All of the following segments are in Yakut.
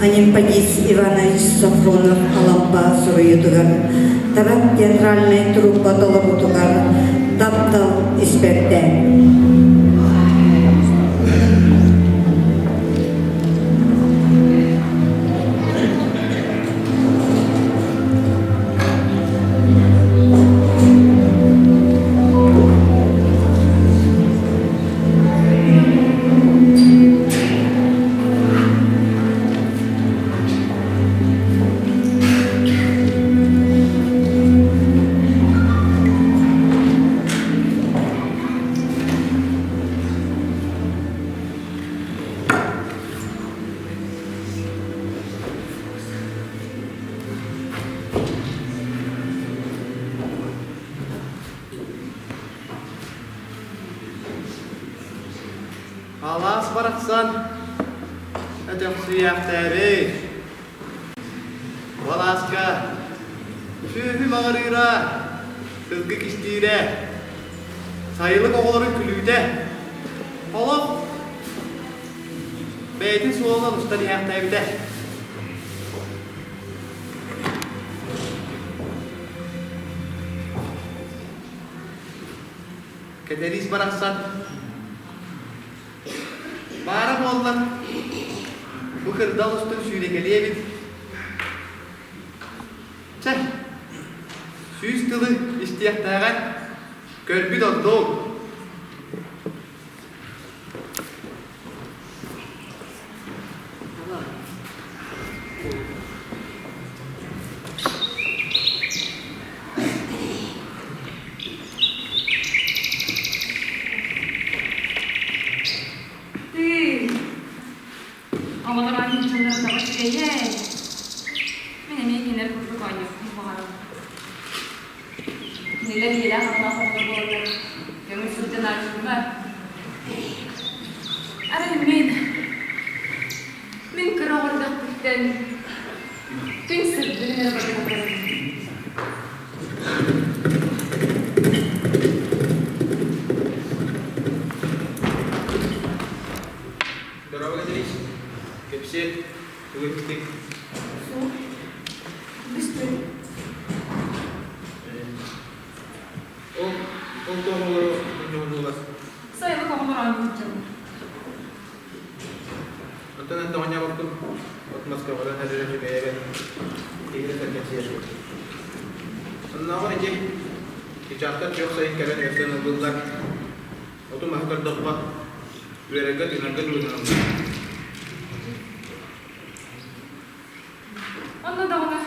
Анемподист Иванович Софронов Алампа суруйуутугар Тарат театральнай труппа толоруутугар Таптал испэктээк. Алаас барахсан өтөхсүйээхтээбит. Алааска сүөһү маҕырыыра, сылгы кистиирэ, сайылык оҕолорун күлүүтэ, олох бэйэтин суолунан устан иһээхтээбитэ. Кэтэриис барахсан баара буоллар бу кырдал устун сүүрэкэлиэ эбит. Чэ, сүүс тылы истиэхтээҕэр көрбүт ордук. Тыый, оҕолор оонньуур дьонноро тоҕо үчүгэйэй? Мин эмиэ кинилэр курдук оонньуохпун баҕарабын. Кинилэр ийэлээх аҕалаах оҕолор буоланнар көҥүл сылдьан оонньууллар. Арай мин, мин кыра оҕо эрдэхпиттэн күн сырдыгын эрэ батыһа турабын. Дороба Катерина, кэпсиэ, тугу иһиттиҥ? Суох, бүстүм. Ол, ол туох оҕолору мунньуһуннулар? Сайылык оҕолор оонньуур дьоннор. Оттон эн тоҕонньообоккун от-мас көҕөрөн эрэрэ үчүгэйэ киһини сэргэхсийэр. Оннооҕор ити чычаахтар күөх сайын кэлэн өртөн ыллыллар. Оту-маһы көрдөххө, үөрэргэ тыынарга дылы Онно даҕаны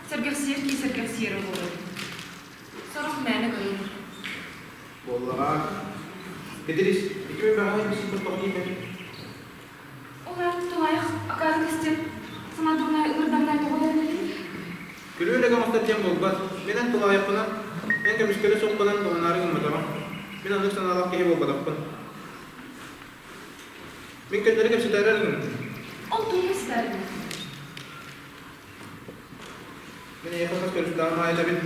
сэргэхсийэр киһи сэргэхсийэрэ буолуо. Сорох мээнэ көрүҥ. Буоллаҕа. Кэдирис, ити мин бэҕэһээ билсибит тоҕо тиийбэтим? Ол аат тулаайах акаары кыстык санаатаҕына ыҥырдаҕына тоҕо эрэнэбин? Күлүү элэгэ оҥостор диэн буолбат. Мин эн тулаайахпынан, эн көмүскэлэ суоххунан туһанаары гымматаҕым. Мин оннук санаалаах киһи буолбатахпын. Мин көннөрү кэпсэтээри эрэ гынным. Ол тугу истээриҥ? Мин эйиэхэ хас көрүстэҕим аайы этэбин,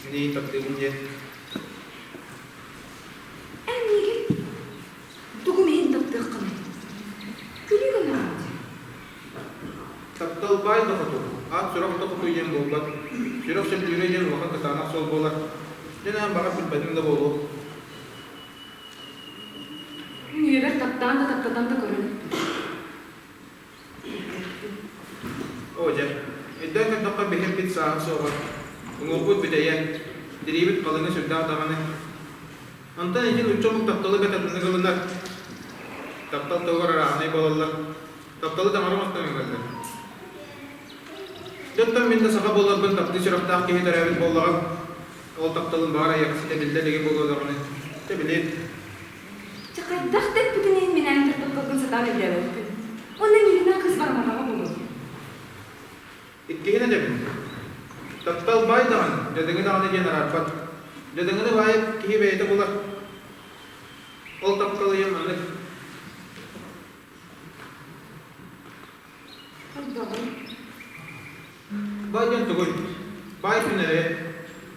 мин эйигин таптыыбын диэн. Эн миигин тугум иһин таптыаххыный? Күлүү гынаҕын дии. Таптал баай да хоту, аат сүрэх да хоту диэн буолбат. Сүрэх сөбүлүүрэ диэн улахан кытаанах суол буолар. Дьэ наһаа баҕар билбэтим да буолуо. Мин үйэбэр таптаан да таптатан да көрө иликпин. Оо дьэ, өйдөөн көрдөххө биһирбит сааһа суоҕа, уҥуохпут бүтэйэ, тириибит халыҥа сүрдээх даҕаны. Онтон ити нуучча омук тапталы бэрт атыннык ылынар. Таптал туһугар арааһынай буолаллар. Тапталы таҥара оҥостон үҥэллэр. Дьэ оттон мин да саха буоларбын таптыы сүрэхтээх киһи төрөөбүт буоллаҕым. Ол тапталым баҕар эйиэхэ ситэ биллэ илигэ буолуо даҕаны. Чэ билиэм. Чэ хайдах да эппитин иһин мин эн тапталгын сатаан өйдөөбөппүн. Уонна миигинэн кыыс барамматаҕа буолуо. Иккиһин этэбин. Таптал баай даҕаны, дьадаҥы даҕаны диэн араарбат. Дьадаҥыны баайы киһи бэйэтэ булар. Ол таптал ийэм маннык. Хайдаҕый? Баай диэн тугуй? Баай күн эрэ,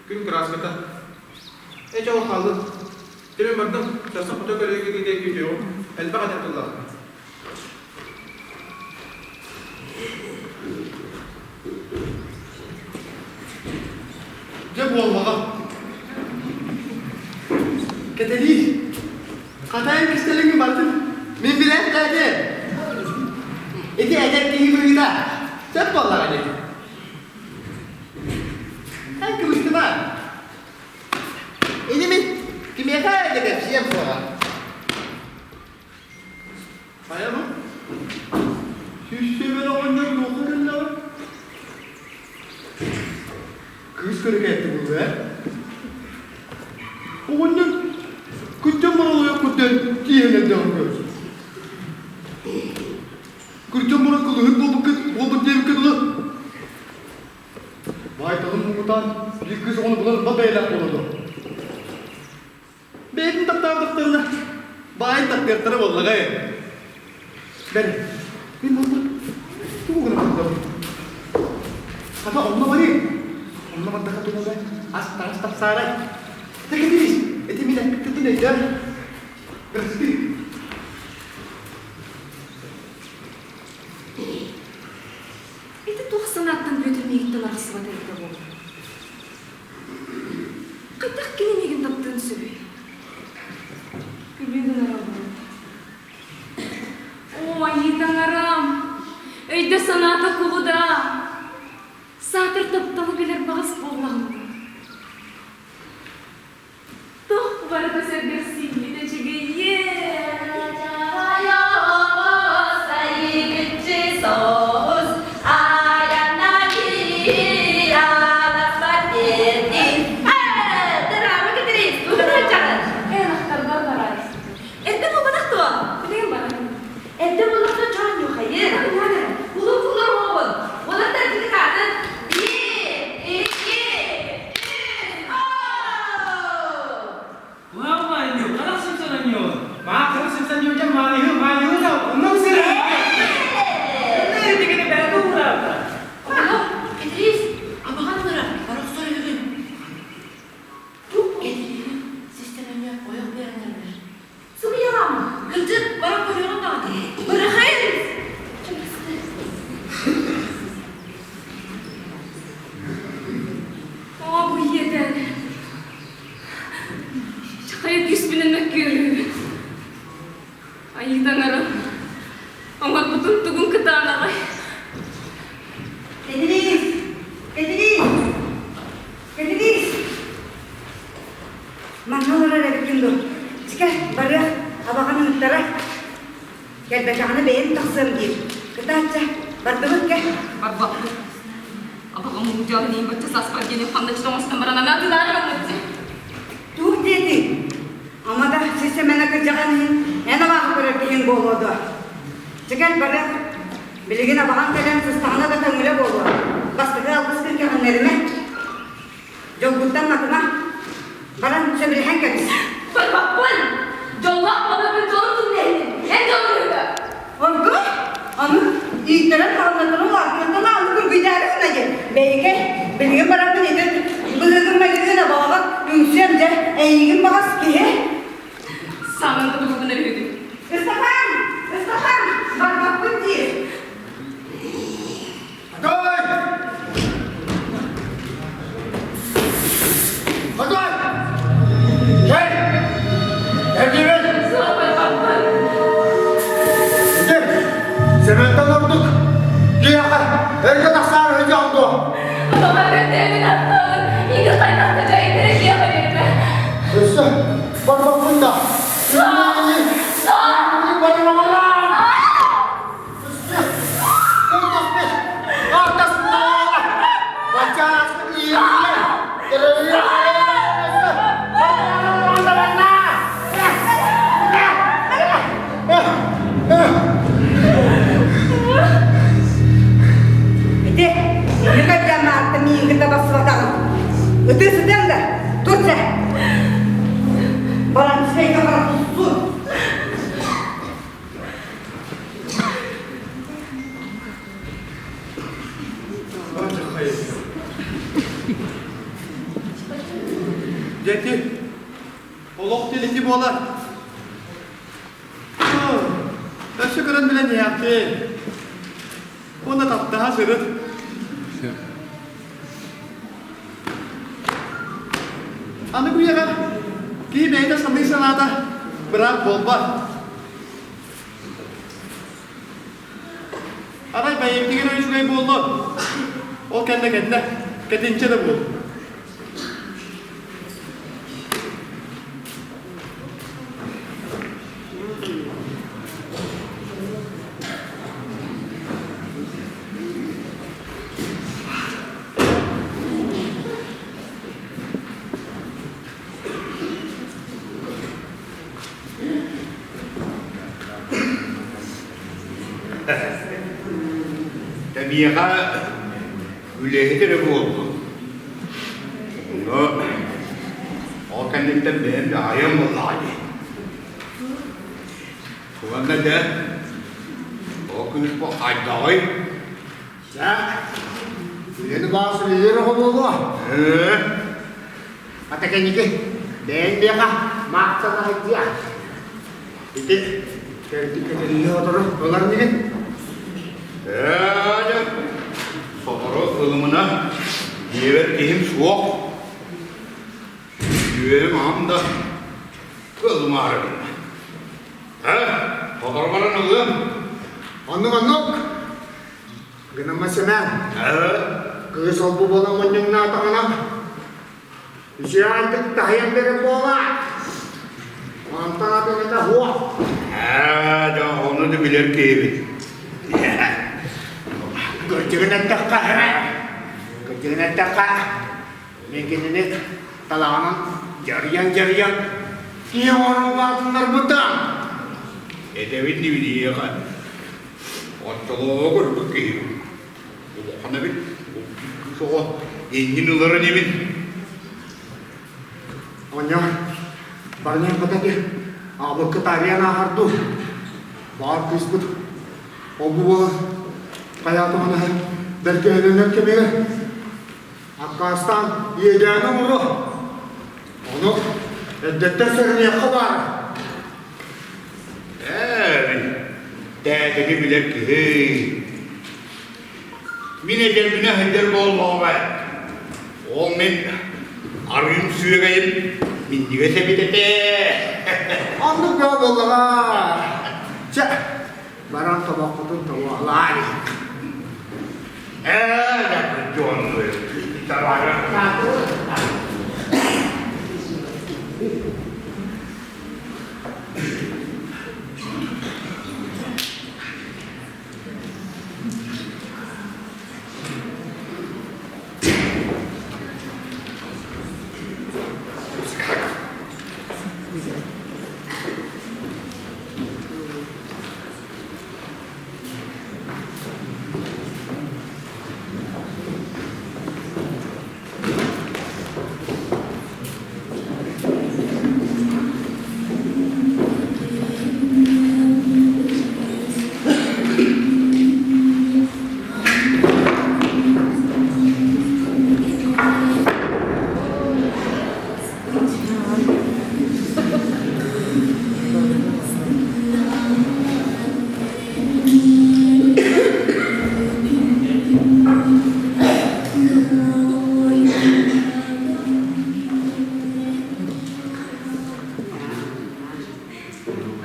күн кырааската. Ээ чэ ол хааллын. Дьэ мин бардым, сарсын хото көрүүгэ күүтүөҕүм. Элбэх этэн тыллаахпын. буоллаҕа. Кэтэлиир. Хатайын кистэлэҥин барытын мин билэн да Ити эдэр киһи быһыыта сөп буоллаҕа дии. Эн кыбыстыма. Ини мин кимиэхэ да кэпсиэм суоҕа. Хайа бу? Сүүс оҕонньор туохха кэллэҕэ? Кыыс көрүкээтти буолуо ээ. Оҕонньор күттэн боролуйа курдан тииһэн эрдэҕин көр. Күрдьэн баран кылыһыт буолбуккут буолбут диэбиккэ дылы. Баайталын муҥутаан биир кыыс оҕону булан ылбат бэйэлээх буолла дуо? Бэйэтин таптаабатахтарына баайын таптыахтара буоллаҕа ээ. Бэрэ, мин буолла тугу гына бардабын? Хата онно барыым. Онно бардаха тугу эрэ ас таҥас тапсаарай. Тэкэтиис, ити мин эппиттэтин өйдөөн. Бырастыы. Ити туох санааттан Бүөтүр миигиттэн арахсыбат эбитэ буолла? Хайдах кини миигин таптыан сөбүй? Күлүү гынара буолуо. Оо, айыы таҥарам! Өйдө-санаата кулуда! Саатар тапталы билэр баҕас буоллаҕым дуу? Туох барыта сэргэхсийбит үчүгэйиэн! Эн ахтарбар бараайсың. Эрдэ буолбатах дуо? Билигин барабын. Эрдэ буоллахха дьон ньухайы. Улуу кулар оҕобун. Уолаттар кытыкаатын. Биир, икки, үс, Оҕолор, Кэтириис, абаҕан ыҥырар, бара охсор үһүгүн. Кэтирииһи систэмэҥҥэ ойох биэрэн эрэллэр. Сымыйалаама. Кырдьык, баран көрүөҕүн даҕаны. Бырахайын! Оо, бу иэдээн. Чахайы күүспүнэн мөккүөрүүбүн. Айыы таҥара, оҥорбутун тугун кытаанаҕай? Кэтириис! Кэтириис! Кэтириис! Манна олорор эбиккин дуу? Чикэ, барыах, абаҕан ыҥыттара. Кэлбэтэҕинэ бэйэм тахсыам диир. Кытаачча, бардыбыт кэ. Барбаппыт. Абаҕам уулдьаҕын иин бачча сааспар диэни хамначчыт оҥостон баран аны атыылаары гыммыт. Туох диэтиҥ? Ама да сис Сэмэнэ кырдьаҕан иһин эн абааһы көрөр киһиҥ буолуо дуо? Чэ кэл барыах. Билигин абаҕаҥ кэлэн сыстаҕына да көҥүлэ буолуо. Бастакы алгыскын кэҕиннэримэ. Дьолгуттан матыма. Баран сөбүлэһэн кэбис. Барбаппын! Дьоллоох буоларбын дьолу тумнэһинин. Эн дьолуҥ үһү. Ордук аны ииттэрэн хааллаттан улаатыттан ааны күргүйдээри гына диэн. Бэйикэ, билигин барарбын ити быһыыгын майгыгын абаҕаҕа үҥсүөм дьэ, эйигин баҕас киһи. Саҥан да тугу гынар үһүгүн. Ыстапаан! Ыстапаан! Барбаппын диир. Атай! Атай! Кэл! Эргийбэт! Суох барбаппын. Ити, Сэмэнтэн ордук киһиэхэ эргэ тахсаары сылдьаҕын дуо? Баҕа көрдөһөбүн аттаабын, иҥэ хайдах да дьайыктара киэхэ биэрбэ. Өссө барбаппын да. Суох! Барбаппын! Ити, никогда Марта миигин да бассыбатаҕым. Ытыы сытыаҥ да, турция! Баран сирэйгэ баран тустуу! Дьэти, олох диэн ити буолар. Өссө көрөн билэн иһээхтиэй. Уонна таптаһа сырыт. үйэҕэ киһи бэйэтэ саныы санаата быраап буолбат. Арай бэйэбитигэр үчүгэй буоллун, ол кэннэ кэннэ кэтинчэ да буол. Миэхэ үлэһит эрэ буоллун. Ону ол кэнниттэн бэйэм да айан буоллаҕа дии. Уонна дьэ, ол күнүс бу хайдаҕый? Дьэ, үлэни баас үлэлиир оҕо буолуо. Ээ, Ата кэнники бэйэҥ биэхэ маахтана сылдьыа. Ити кэрдик кэтэрийэ отору ылар инигин? Ээ, дьэ, сотору ылымына дьиэбэр киһим суох. Үөрүм аҕам да ылымаары гынна. Ээ, сотору баран ылыам. Оннук оннук. Гынама Сэмэн. Ээ. Кыыс олбу буолан мунньуҥнаатаҕына үчүгэйдик таһыйан берер буола. Онтон атыҥыта суох. Ээ, дьэ, ону да билэр киһибит. Кырдьыгын эттэххэ, кырдьыгын эттэххэ, мин кинини талаҕынан дьарыйан-дьарыйан киһи оҥорон улаатыннарбытым. Этэбин дибиниэхэ. Оччолооҕу көрбүт киһи улахан эбит. Кыыс оҕо иннин ылар инибин. Оҕонньор, барыҥ хататы, аҕабыкка таарыйан ааһар дуу? Баар кыыспыт ол-бу буолан хайаатаҕына бэркэһэлэнэр кэмигэр аккаастаан иэдээни оҥоруо. Ону эрдэттэн сэрэниэххэ баара. Ээ, тээтэни билэр киһи. Мин эдэрбинэ сылдьар буоллаҕым ээ. Ол мин арыым сүөгэйим минньигэс эбит этэ. Оннук бөҕө буоллаҕа. Чэ, баран тобоххутун тобуолаай. Ээ, дьон,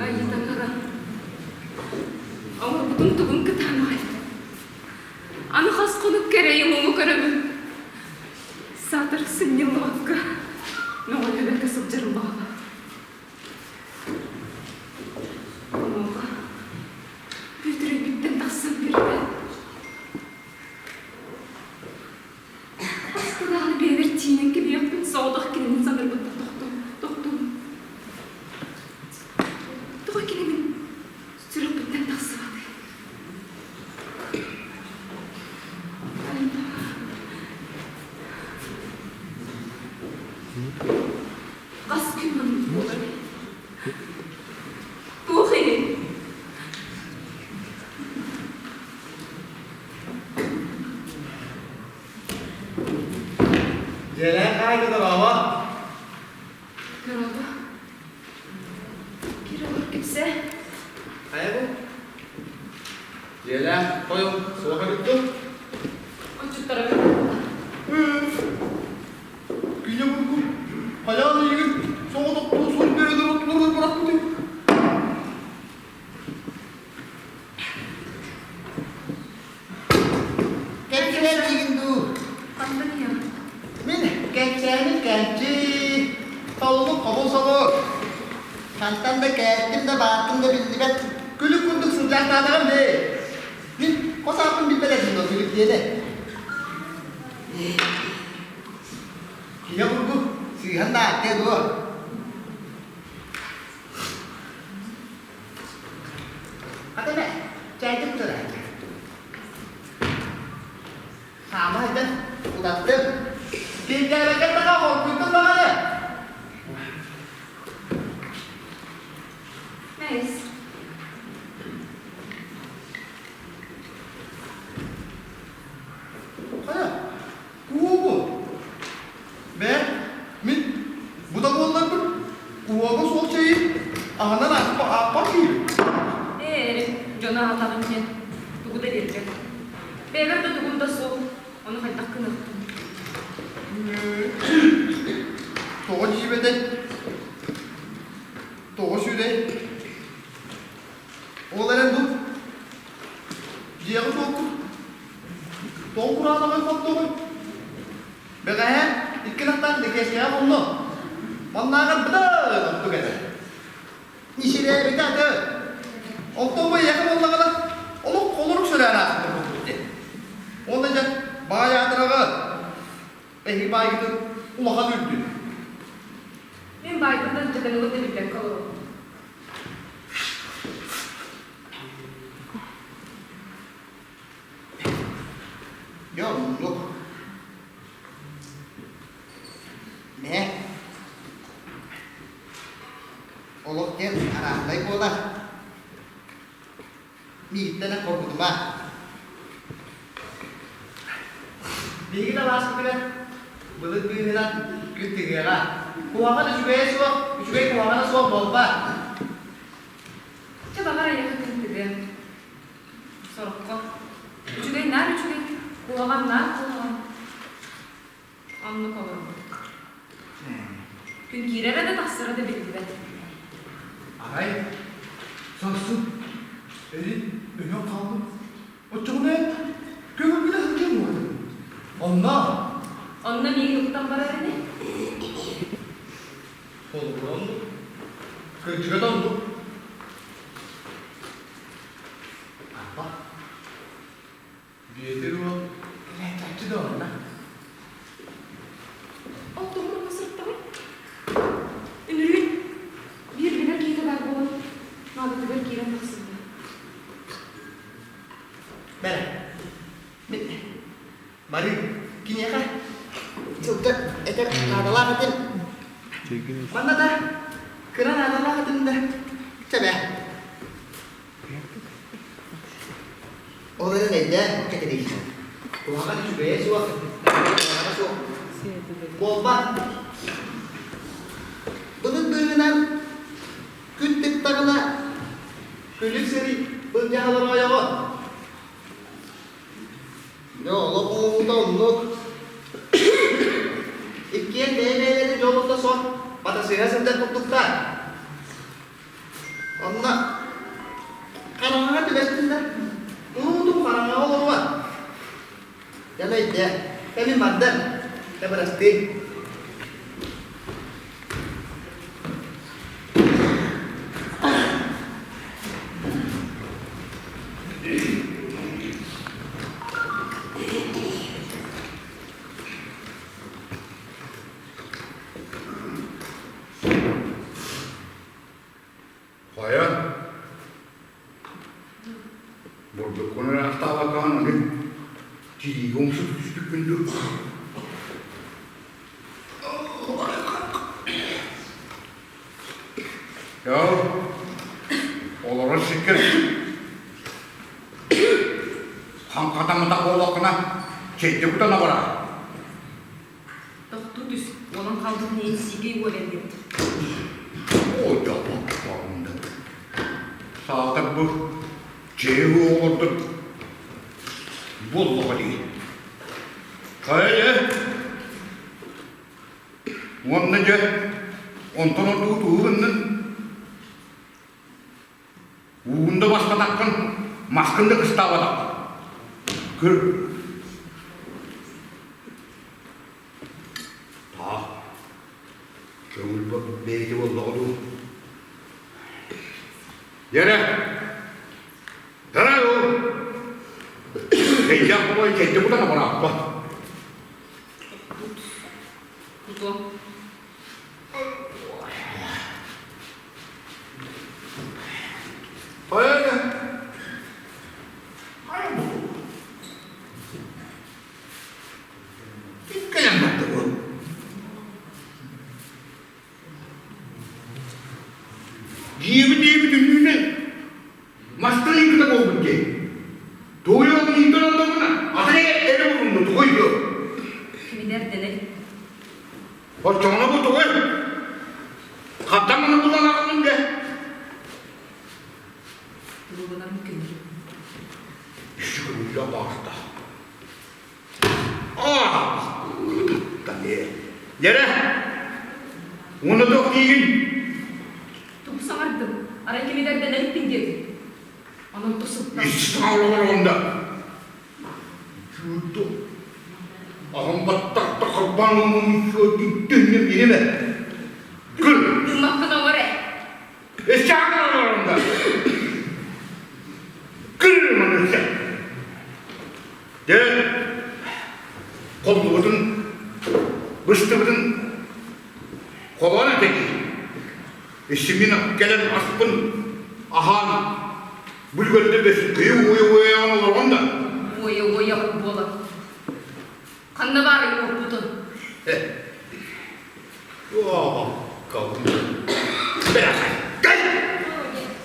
Айыы таҥара, оҥорбутуҥ тугун кытаанаҕай? Аны хас хонук кэрэйим уҥу көрөбүн. Саатар сынньыллыбакка, мөҕүллүбэккэ сылдьарым баҕала. Онуоха Бүөтүр өйбүттэн тахсан биэрбэт. Хаста даҕаны бэйэбэр тиийэн кэбиһиэхпин соҕотох кинини саныырбыттан тохтуу, тохтуу. Тоҕо кини мин сүрэхпиттэн тахсыбатый? Хас күн маннык буоларый? Туох иһин? Дьиэлээх хаайда дорообо. Дорообо. Кирилл кэпсээ. Хайа бу? Дьиэлээх хойун суох эбит дуу? Отчуттара Күнэ бургу. Хайаан эйигин соҕотохтуу сур бөрөлөр оттуларын бырахпытый? Кэпсээн диигин дуу? Хантан ийэм? Мин кэпсээним кэмчи, сололук хобул соло. Хантан да кээттим да баартым да биллибэт. Күлүк курдук сылдьаахтаатаҕым дии. Мин хос ааппын билбэт этим дуо күлүк диэни. Киһи курдук сыыһан да ааттыа дуо? Хата эмэ, чэйдик кутар Хаама сылдьан утаттым. Киирдээбэккэ даҕа хоргуйдум даҕаны. Мэйс. Хайа, куобу. Бээ, мин бу да буолларбын куоба суох чэйи аһынан ааппар киирим. Ээ, дьону аһатаҕын диэн тугу да биэрбэт. Бэйэбэр да тугум да суох, ону хайдах гыныахпын? Тоҕо дьиибэтэй? Тоҕо сүрэй? Ол эрэн бу дьиэҕэ суохпут. Тоҕо кураанахай хоттоҕуй? Бэҕэһээ икки ынахтаах Лэкиэскэҕэ хонно. Маннааҕар быдан ордук этэ. Исирээбитэ аты. Оттон бу эйиэхэ буоллаҕына олох холорук сөрөөн аахпыт курдук дии. Уонна дьэ баай аатыраҕа эһиги баайгытын улахан үрдүн. Мин баайбын да дьадаҥыбын да билбэккэ олоробун. Дьэ оннук. Мэ. Олох диэн арааһынай буолар. Миигиттэн эн хоргутума. Биһиги да алааспытыгар былыт быыһынан күн тыгыаҕа. Куһаҕан үчүгэйэ суох, үчүгэй куһаҕана суох буолбат. Чэ баҕар айаҕы күн тыгыа. Сороххо үчүгэй наар үчүгэй, куһаҕан наар куһаҕан. Оннук олорбут. Күн киирэрэ да тахсара да биллибэт. Арай сарсын эрин өлөн хаалбыт. Оччоҕуна көҥүлгүнэ сылдьыаҥ дуо? Онно Онно миигин уктан барар ини. Холобура оннук. Кырдьыга да оннук. Аппа, Бүөтүр уол кэлээччи да онно. Ол тугу сырыттаҕый? Үнүрүүн биир билэр киһитэ баар буолан, наадатыгар киирэн тахсыбыта. Бэрэ, мин Марыы, киниэхэ сылдьар этэр наадалаах этим. Манна да кыра наадалаах этим да чэбэ. Ол эрэн өйдөөн кэтириир. Куһаҕан үчүгэйэ суох, куһаҕана суох буолбат. Былыт быыһынан күн тыктаҕына күлүк сири былдьаһалар ойоҕо. Дьэ олох оҥоһуута оннук. Иккиэн бэйэ-бэйэлэрин дьоллорто сор батасыһа сылдьар курдуктар. Онно хараҥаҕа түбэстин да, куруутун хараҥаҕа олоруо. Дьэ өйдөө, кэмин барда, дьэ бырастыы. Хайа, бурдуккун ыраахтаабаккаҕын аны тиигэ умса түспүккүн дуу? Яа, олорор сиккэр хаҥхатамматах буоллаххына, чэйдэ кутан абараа. Тохтуу түс, уолан хаалбыт иһин сиикэй уол эргит. Оо, дьоллоох Саатар бу чэйи оҕолордор буоллаҕа дии. Хайа дьэ? Уонна дьэ, онтон ордугу тугу гыннын? Уугун да баспатаххын, маскын да кыстаабатаххын. Көр. Таах, көҥүл бэйэтэ буоллаҕа дуу? Дьэрэ, дара ол. Эйдэх буолай кэйдэ бутан абарааппа. Кутуо. Хайа Кэлэн барда бу. Дьиэбит диэбит үннүүнэ мастан ыйбыта буолбут дии. Туойуох иитэн олордоҕуна атын эрэ булунну тугуй дуо? Киминэр дэнэй? Оччоҕуна бу тугуй? Хантан маны булан аҕаллыҥ дэ? Тугунан көҥүл. Үчүгүллэ баарта. Аа! Дьэрэ! Уонна туох диигин? Тугу саҥардым? Арай киминэр дэнэриттин диэтим. Онон тусуттан. Ис саҥалар Чууту. Аҕам баттахта харбаан омун суотун биримэ. Күл! Тыыммаккын оҥор ээ. Эсэҕин олорунда. Күл маныса. Дьэ, холлубутун, быстыбытын холоон этэ Исимин кэлэн аспын аһаан бүлгөрдө бэс кыйы уйа-уйаан олорон да. Уйа-уйа буолар. Ханна баарый уоппутун? Кэл!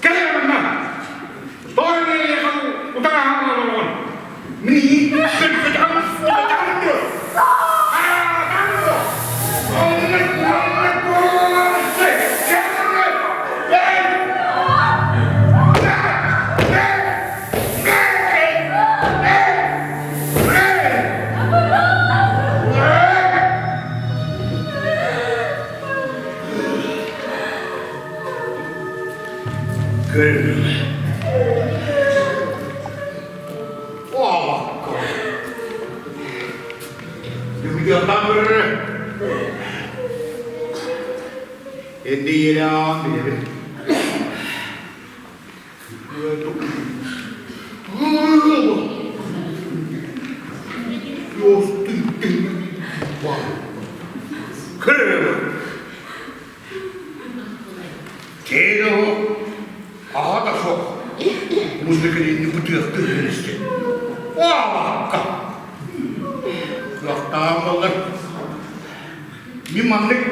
Кэл манна! Той утараһан олорон. Мин Көрүм. Эндиирaan билэбин. Киэһэ аҕа да суох музыкалиини бытыахтыы үөрэнистэ. Аалакка! Кыахтаах буоллар. Мин маннык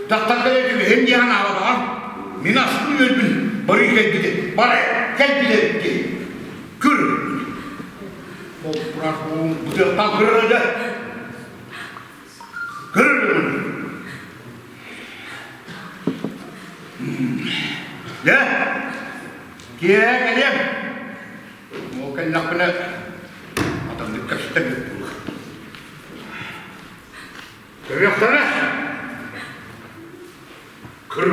дьахтарга түбэһин диэн аалатаҕам. Мин аспын үөрбүн бары кэлбитэ, бары кэлбитэ эбит Көр! Ол турар бытыахтаан көрөрө Дьэ, киэһэ кэлиэм. Ол кэллэхпинэ атыннык кэпсэтэр буолуо. Көрүөхтэрэ. Кыр.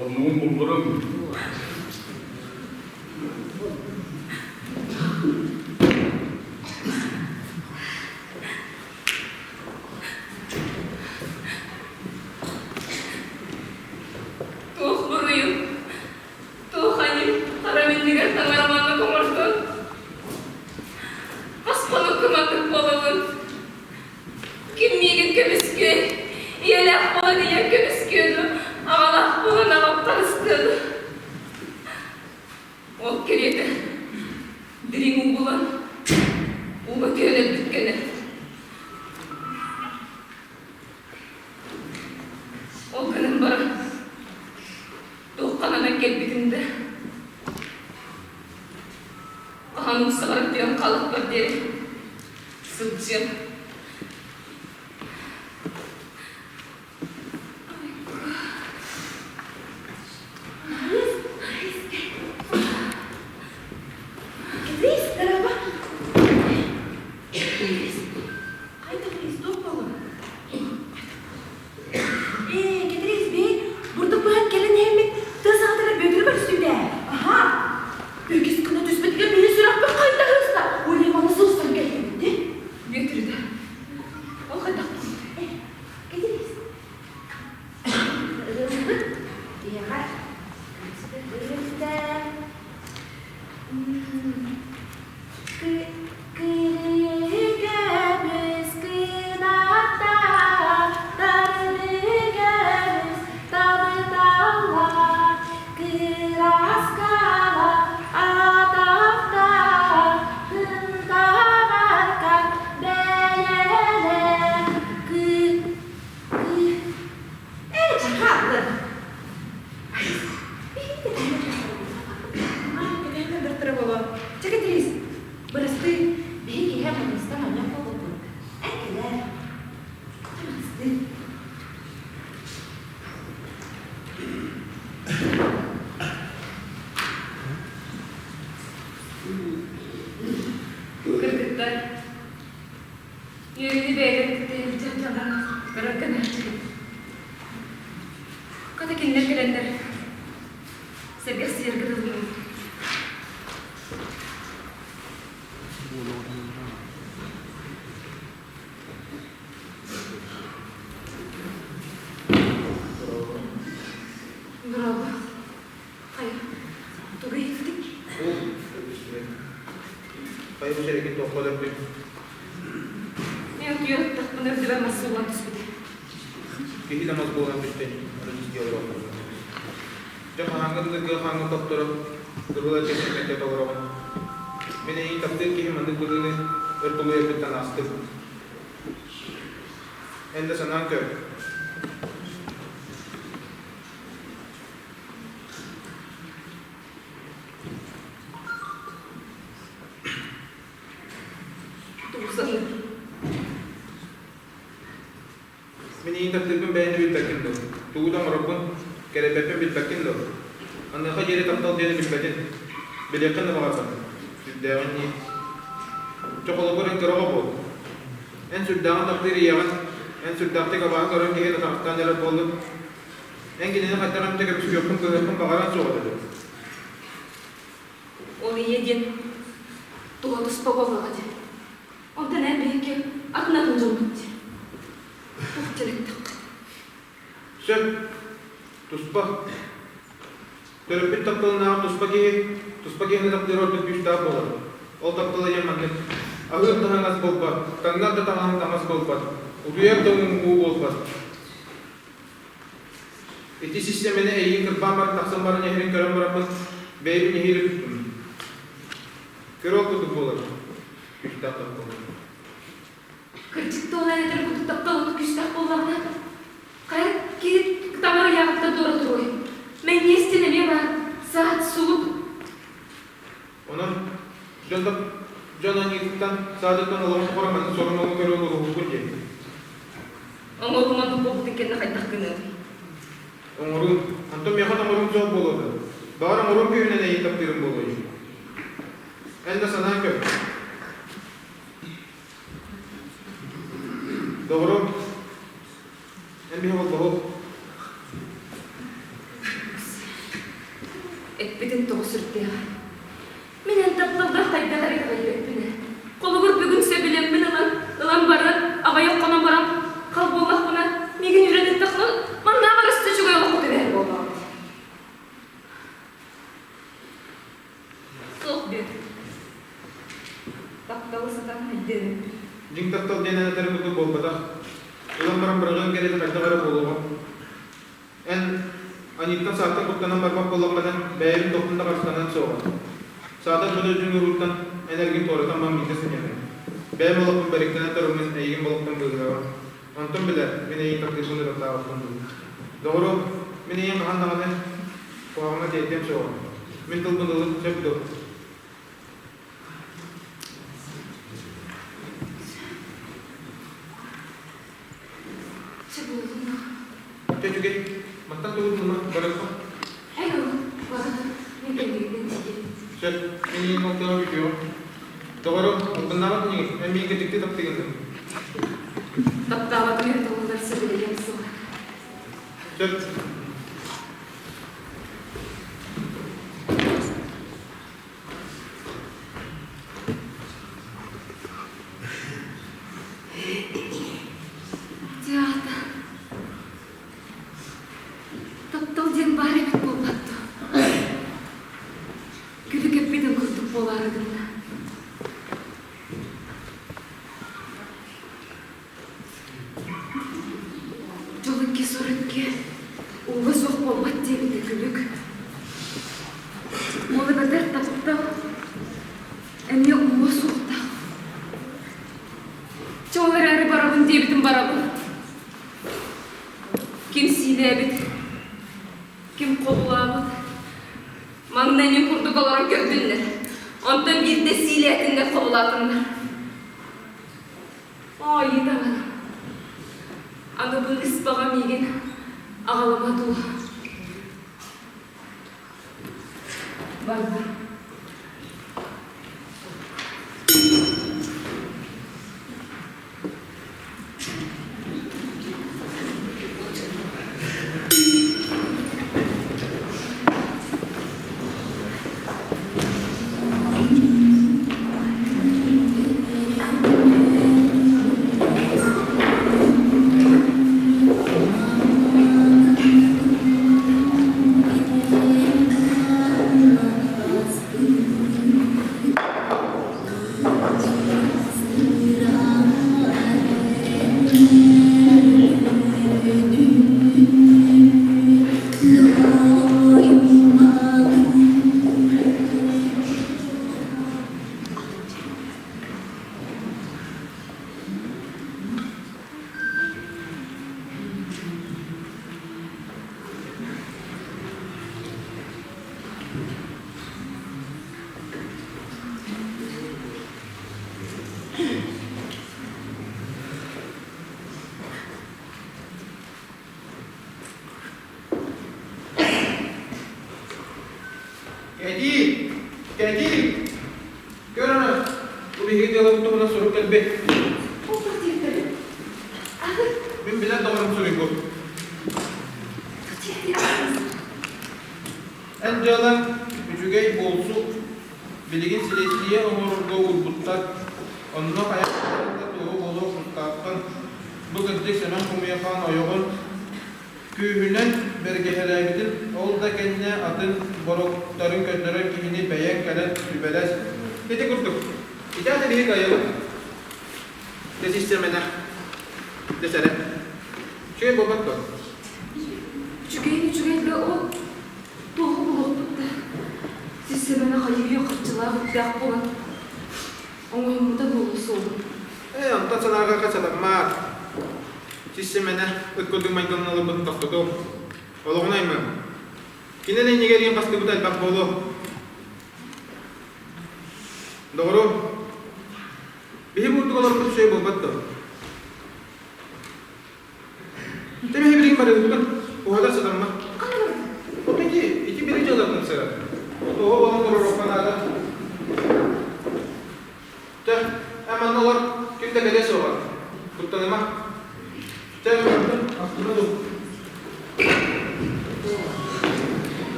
Оннугун булларым. Туох буруйум, туох аньым хара минньигэс таҥара маннык оҥордун? Хас хонук кыматык буолабын. Ким миигин көмүскүөй? Ийэлээх буолан ийэм көмүскүө дуо? Аҕалаах буолан аҕам харыстыа дуо? Ол кэриэтэ дириҥ уу булан, ууга түһэн өлбүт кэнэ. Ол гынан баран, туохханан кэлбитим да, хаһан умсаҕарым диэн хаалыахпар диэри сылдьыам. Кэтириис, дорообо. Кэтириис. сыттахтара буолуо. Чэ, Кэтириис, бырастыы, биһи киэһэ хатыыстан оонньоох буолбуппут. Эн кэлээр. Чэ, бырастыы. Кыргыттар, үөрүүнү бэйэлэрин кытта илдьэн дьоннорун көрөр гынааччыбыт. Хата кинилэр кэлэннэр сэргэх сиэргэ дылы Браво. Хайа, тугу иһиттиҥ? Ол Хайа бу сэргин туохха өлөрдүҥ? Мен утуйар ыттахпына үрдүбэр мас сууллан түспүтэ. Киһи да мас буолан түстэ, аны дьиэ олороллор. Дьэ хаһааҥҥы дылы кыа хааҥҥа тохторо, кыһыл эргэ толороҕун. Мин эйигин таптыыр киһи маннык быһыыны өр тулуйарбыттан аастым. Эн да санаан көр. Тугу саныыр? Мин эйигин таптыырбын бэйэни билбэккин дуо? Тугу да оҥорорбун, кэрэйбэппин билбэккин дуо? Аныаха диэри таптал диэни билбэтин, билиэххин да баҕарбатын, сүрдээҕин ньии. Чэ, холобур, эн кыра оҕо буол. Эн сүрдээҕин таптыыр ийэҕин, эн сүрдээхтик абааһы көрөн киһи атаҕастаан эрэр буоллун. Эн кинини хайдах эмитэ көмүскүөххүн, кыһыаххын баҕаран суоҕа этэ дуо? Ол ийэ диэн туһа туспа буоллаҕа дии. Онтон эн биһикки атын-атын дьоммут дии. Туох дьарыктаххыт? Сөп. Туспа. Төрөппүт тапталынааҕар туспа киһи, туспа киһини таптыыр ордук күүстээх буолар. Ол таптала диэн маннык. Аһыыр таһаҥас буолбат, таҥнар да таҥаһын таҥас буолбат, утуйар да уу буолбат. Ити систиэмэни эйигин кырбаан баран тахсан баран иһэрин көрөн бараммын, бэйэбин иһиирэ түстүм. Көр ол курдук буолар. Күүстээх таптал. Кырдьык туолан этэр курдук таптал күүстээх буоллаҕына, хайа киһи таҥара ыйааҕыттан туора туруой? Мэҥиэстин эмиэ баар, саат, сулук. Онон дьон дьон аньыытыттан, саатыттан олоҕун тухары маннык сорун-оҥо көрөн олоруохпут диэн. Оҥоруу маннык буолбутун кэннэ хайдах гыныаҕый? Оҥоруун. Онтон миэхэ да оҥоруум суох буолуо да. Баҕар оҥоруум күүһүнэн эйигин таптыырым буолуой. Эн да санаан көр. Доҕорум, эн биһи холбоһук. Эппитин тоҕо сүрдээҕэ. Мин эн тапталгар хайдах эрэ итэҕэйбэппин ээ. Холобур, бүгүн сөбүлэммин ылан, ылан баран, аҕыйах хонон баран, хал буоллахпына, миигин үрэн ыттаххына, маннааҕар өссө үчүгэй олоххо түбэһэр буоллаҕым. Суох диэн. Тапталы сатаан өйдөөбөппүн. Дьиҥ таптал диэн эн этэрин курдук буолбатах. Ылан баран быраҕыаҥ кэриэтэ хайдах эрэ буолуоҕа. Эн аньыыттан сааттан куттанан барбат буоллаххына, бэйэбин тохтун да харыстанан суоҕа. Саатар бу дойдуҥ уруултан эн эргин туоратан баран биирдэ сынньаныам. Бэйэм олохпун бэриктэнэн туруммун эйигин олохтон быыһыаҕым. Онтон билэр, мин эйигин таптыырбын да таптаабаппын дуу. Доҕоруом, мин эйигин хаһан даҕаны куһаҕаҥҥа тиэрдиэм суоҕа. Мин тылбын ылын, сөп дуо? Чэ буоллун да. Чэ үчүгэй, мантан тугу тылма барыахха. Эй, баран, мин кэннигиттэн тиийэн. Сөп, мин ийэм алтыга бүтүөҕүм. Доҕорум, албыннаабат инигин, эн миигин дьикти таптыыгын дуу? Таптаабатым иһин толлар сөбүлэһиэм суоҕа. Сөп. Театр. Таптал диэн баар эбит буолбат дуо? Күлүк эппитин курдук буолаары гынна. Дьол икки сор икки, ууга суох буолбат диэбитэ күлүк. Ол эбэтэр таптал эмиэ ууга суохтаах. Чэ ол эрээри барабын диэбитим барабын. Ким сиилээбит, ким хобулаабыт, маҥнай мин курдук олорон көрдүннэр. Онтон биирдэ сиилээтиннэр хобулаатыннар. Оойу даҕаны. Аны бу ыспаҕа миигин аҕалыма дуу. Барда. Кэтии! Кэтии! Көр аны, бу биһиги дьыалабыт туһунан сурук кэлбит. Мин билэр доҕорум суруйбут. Эн дьыалаҥ үчүгэй буолсу, билигин силиэстийэ оҥорорго уурбуттар, онно хайаан да туоһу буолуох тустааххын. Бу кырдьык Сэмэн Хомуйахаан ойоҕун күүһүнэн бэргэһэлээбитин, ол да кэннэ атын боруоктарын көрдөрөр киһини бэйэҥ кэлэн сүбэлэс. Ити курдук. Ити аты биһиги кыайабыт. Дьэ систиэмэнэ. Дьэ сэрэ. Үчүгэй буолбат дуо? Үчүгэйин үчүгэй да ол туоһу булуохпут да. Систиэмэнэ хайыы харчылаах үптээх буолан оҥоһуммута буолуо суоҕун. Ээ, онтон санаарҕарга сатаммат. Систиэмэнэ ыт курдук майгыланан ылбытын тохтотуом. Олоҕун аймыам. Кинини иннигэр иин хастыбыта элбэх буолуо. Доҕорум, биһи курдук олорбут үчүгэй буолбат дуо? Дьэ биһи билигин барыыбыт, уһатар сатаммат. От ити, ити бири дьыалатын сыра. Тоҕо буолан туруоруохха наада. Чэ, эн манна олор, ким да кэлиэ суоҕа. Куттаныма. Чэ, астына дуу.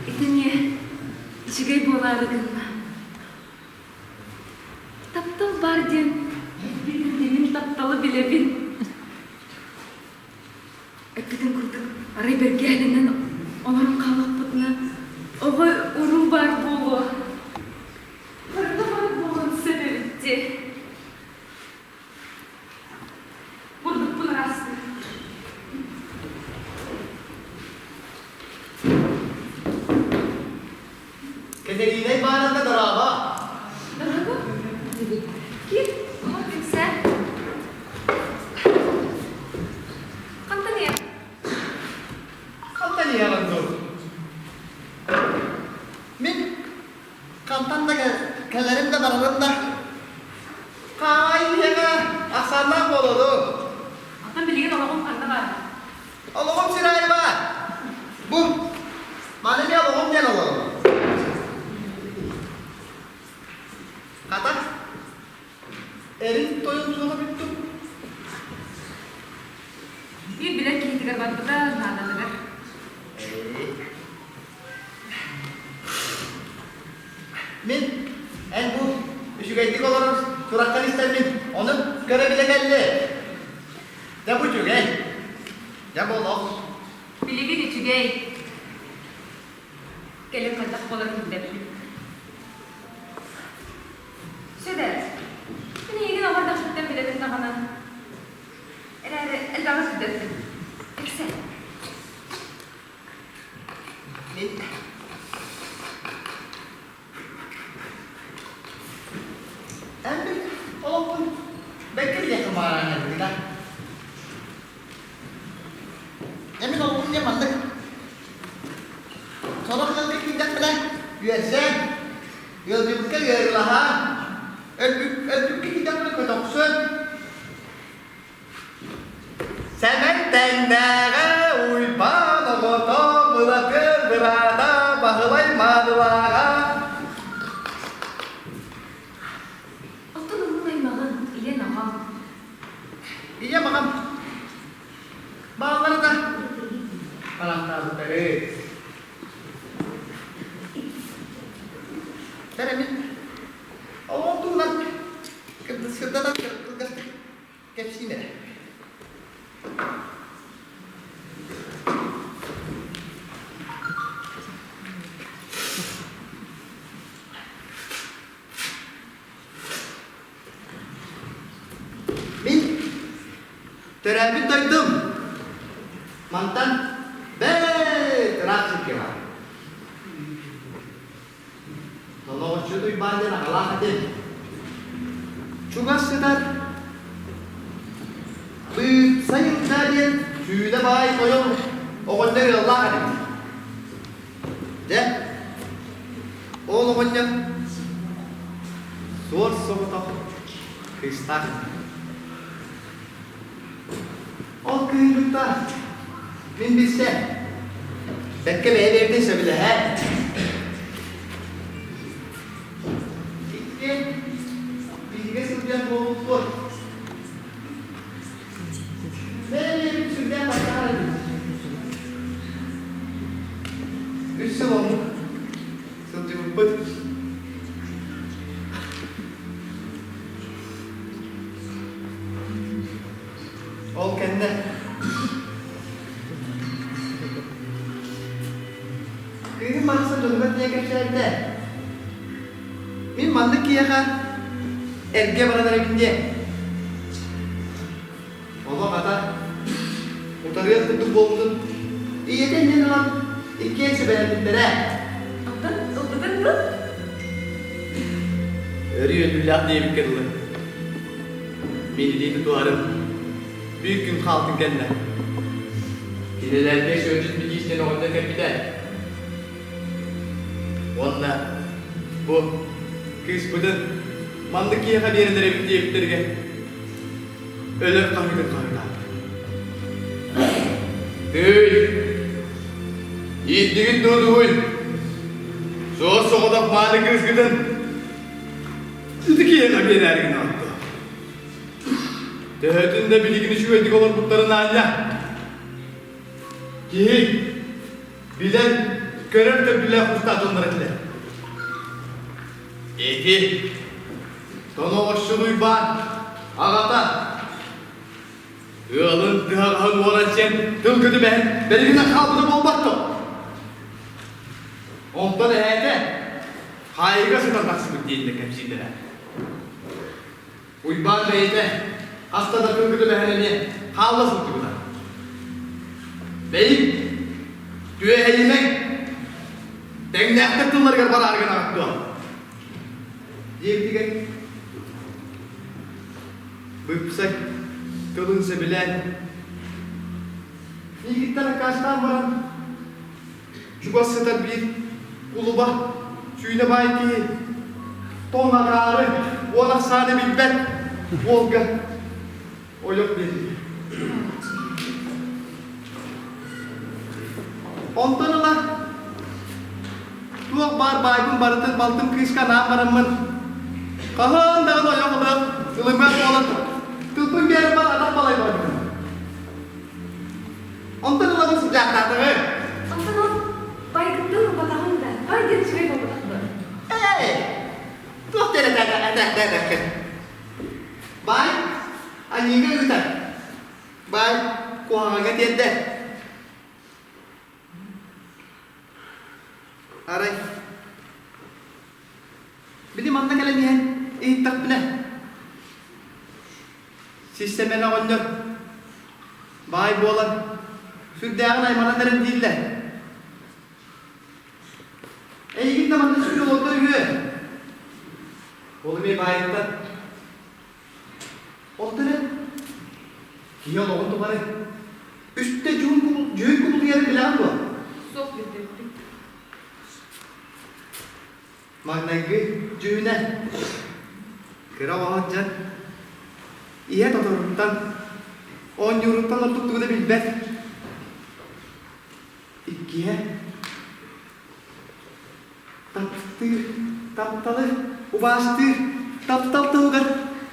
Итини үчүгэй буолаары гынна. Таптал баар диэн мин тапталы билэбин. Эппитин курдук арай бэргэһэлэнэн олорон хааллахпытына оҕо уруу баар буолуо. Барыта баар буолуон сөп эбит дии. Бурдукпун ыраастыы. Кэтириинэй баарында дорообо. Дорообо. Киир, олор кэпсээ. Хантан ийэ? Хантан ийэҕин дуу? Мин хантан да кэлэрим да барарым да хаамай ийэҕэ ахсааннаах буолуо Оттон билигин олоҕум ханна баар? Олоҕум сир аайы баар. Бу маны эмиэ олоҕум диэн олоробун. Хата, эрин тойон суоҕа бүттүм. Биир билэр киһитигэр барбыта наадатыгар. Мин эн бу үчүгэйдик олорор сураххын истэммин ону көрө-билэ кэлли. Дьэ бу үчүгэй. Дьэ бу олох. Билигин үчүгэй. Кэлин хайдах буоларын билбэппин. Сүдэр, мин эйигин оҕо эрдэхпиттэн билэбин даҕаны. Эрээри элбэҕи сүүрдэттим. Эксэ. Мин Эн бил олохпун бэккэ билиэххин баҕаран эбит да. Эмин олоҕум диэн маннык. Сорох ыалга киирдэхпинэ, үөрсэн, ыалдьыбыкка ыарыылаһан, өлбүккэ киирдэхпинэ көтөхсөн, Сэмэн тэҥнээҕэ Уйбаан оҕото Былатыан быраата Баһылай маанылааҕа Оттон уһун аймаҕын, ийэн аҕаҥ. Ийэм аҕам бааллара да барахтаабыттары. Бэрэмин оҕом туһунан сырдатан кылгастык кэпсиим эрэ. Мин төрөөбүт дойдум мантан бэт ыраах сиргэ баар. Толооччу Уйбаан диэн аҕалаах этим. Чугас сытар Быыпсайында диэн сүүлэ баай тойон оҕонньор ыаллаах этим. Дьэ, ол оҕонньор суор соҕотох кыыстаах этэ. Ол кыыһы кытта мин билсэн, бэккэ бэйэ-бэйэбитин сөбүлэһэн, иккиэн бииргэ сылдьан буолбуппут. Бэйэ-бэйэбит сүрдээх баттаһар этибит. Үс сыл оннук сылдьыбыппыт. Ол кэннэ кыыһым барахсан дьонугар тиийэн кэпсээбитэ. Мин маннык киһиэхэ эргэ баран эрэбин диэн. Олох ата утарыах курдук буолбутун ийэтэ иннин ылан иккиэн сүбэлэппиттэрэ. Оттон ылбытыҥ дуо? Өрүү өлүүлээх диэбиккэ дылы. Мин илии тутуһарым биир күн хаалтын кэннэ. Кинилэргэ сүөдьүт Микиистэн оҕонньор кэлбитэ. Уонна бу кыыспытын маннык киһиэхэ биэрэн эрэбит диэбиттэригэр өлөр хаһыытын хаһыытаабыт. Тыый! Ииттигит дуо дугуй? Суос соҕотох мааны кыыскытын ити киһиэхэ биэрээри гынаҕыт дуо? Төһөтүн да билигин үчүгэйдик олорбуттарын аанньа киһи билэн көрөр төрдүлээх устаатыннар этилэр. Ити тоноҕосчун Уйбаан аҕата ыалын тыһаҕаһын уоран сиэн тыл көтүмэһин бэригинэн хаалбыта буолбат дуо? Онтон эһээтэ хаайыыга сытан тахсыбыт диэннэр кэпсииллэрэ. Уйбаан бэйэтэ хаста да тыл көтүмэһин эмиэ хаалла сылдьыбыта. Бэйиҥ, түөһэйимэҥ, тэҥнээхтэр тылларыгар бараары гынаҕыт дуо? Диэбитигэр Быыпсай тылын сөбүлээн, миигиттэн аккаастаан баран, чугас сытар биир кулуба сүүнэ баай киһи тоҥ акаары уон ахсааны билбэт уолга ойох биэрдэ. Онтон ыла туох баар баайбын барытын балтым кыыска анаан бараммын, хаһан даҕаны ойох ылыах, ылымыах буолан тылбын биэрэн баран атах балай барбытым. Онтон ылабын сылдьаахтаатаҕы. Онтон ол байгыттан ылбатаҕыҥ да, бай диэн үчүгэй буолбатах дуо? Ээ, туох диэн этээтэххин? Баай аньыыга ыытар. Баай куһаҕаҥҥа тиэрдэр. Арай, били манна кэлэн иһэн иһиттэхпинэ, сис Сэмэн оҕонньор баай буолан сүрдээҕин айманан эрэн дииллэр. Эйигин да манна сүрү олордо үһүө. Ол эмиэ баайыттан Ол да эрэн, киһи олоҕун тухары үстэ дьүһүн кубулуйарын билэҕин дуо? Суох билбэппин. Маҥнайгы дьүһүнэ кыра оҕо дьон ийэ тоторуттан, оонньууруттан ордук тугу да билбэт. Иккиһэ таптыыр, тапталы убаастыыр, таптал туһугар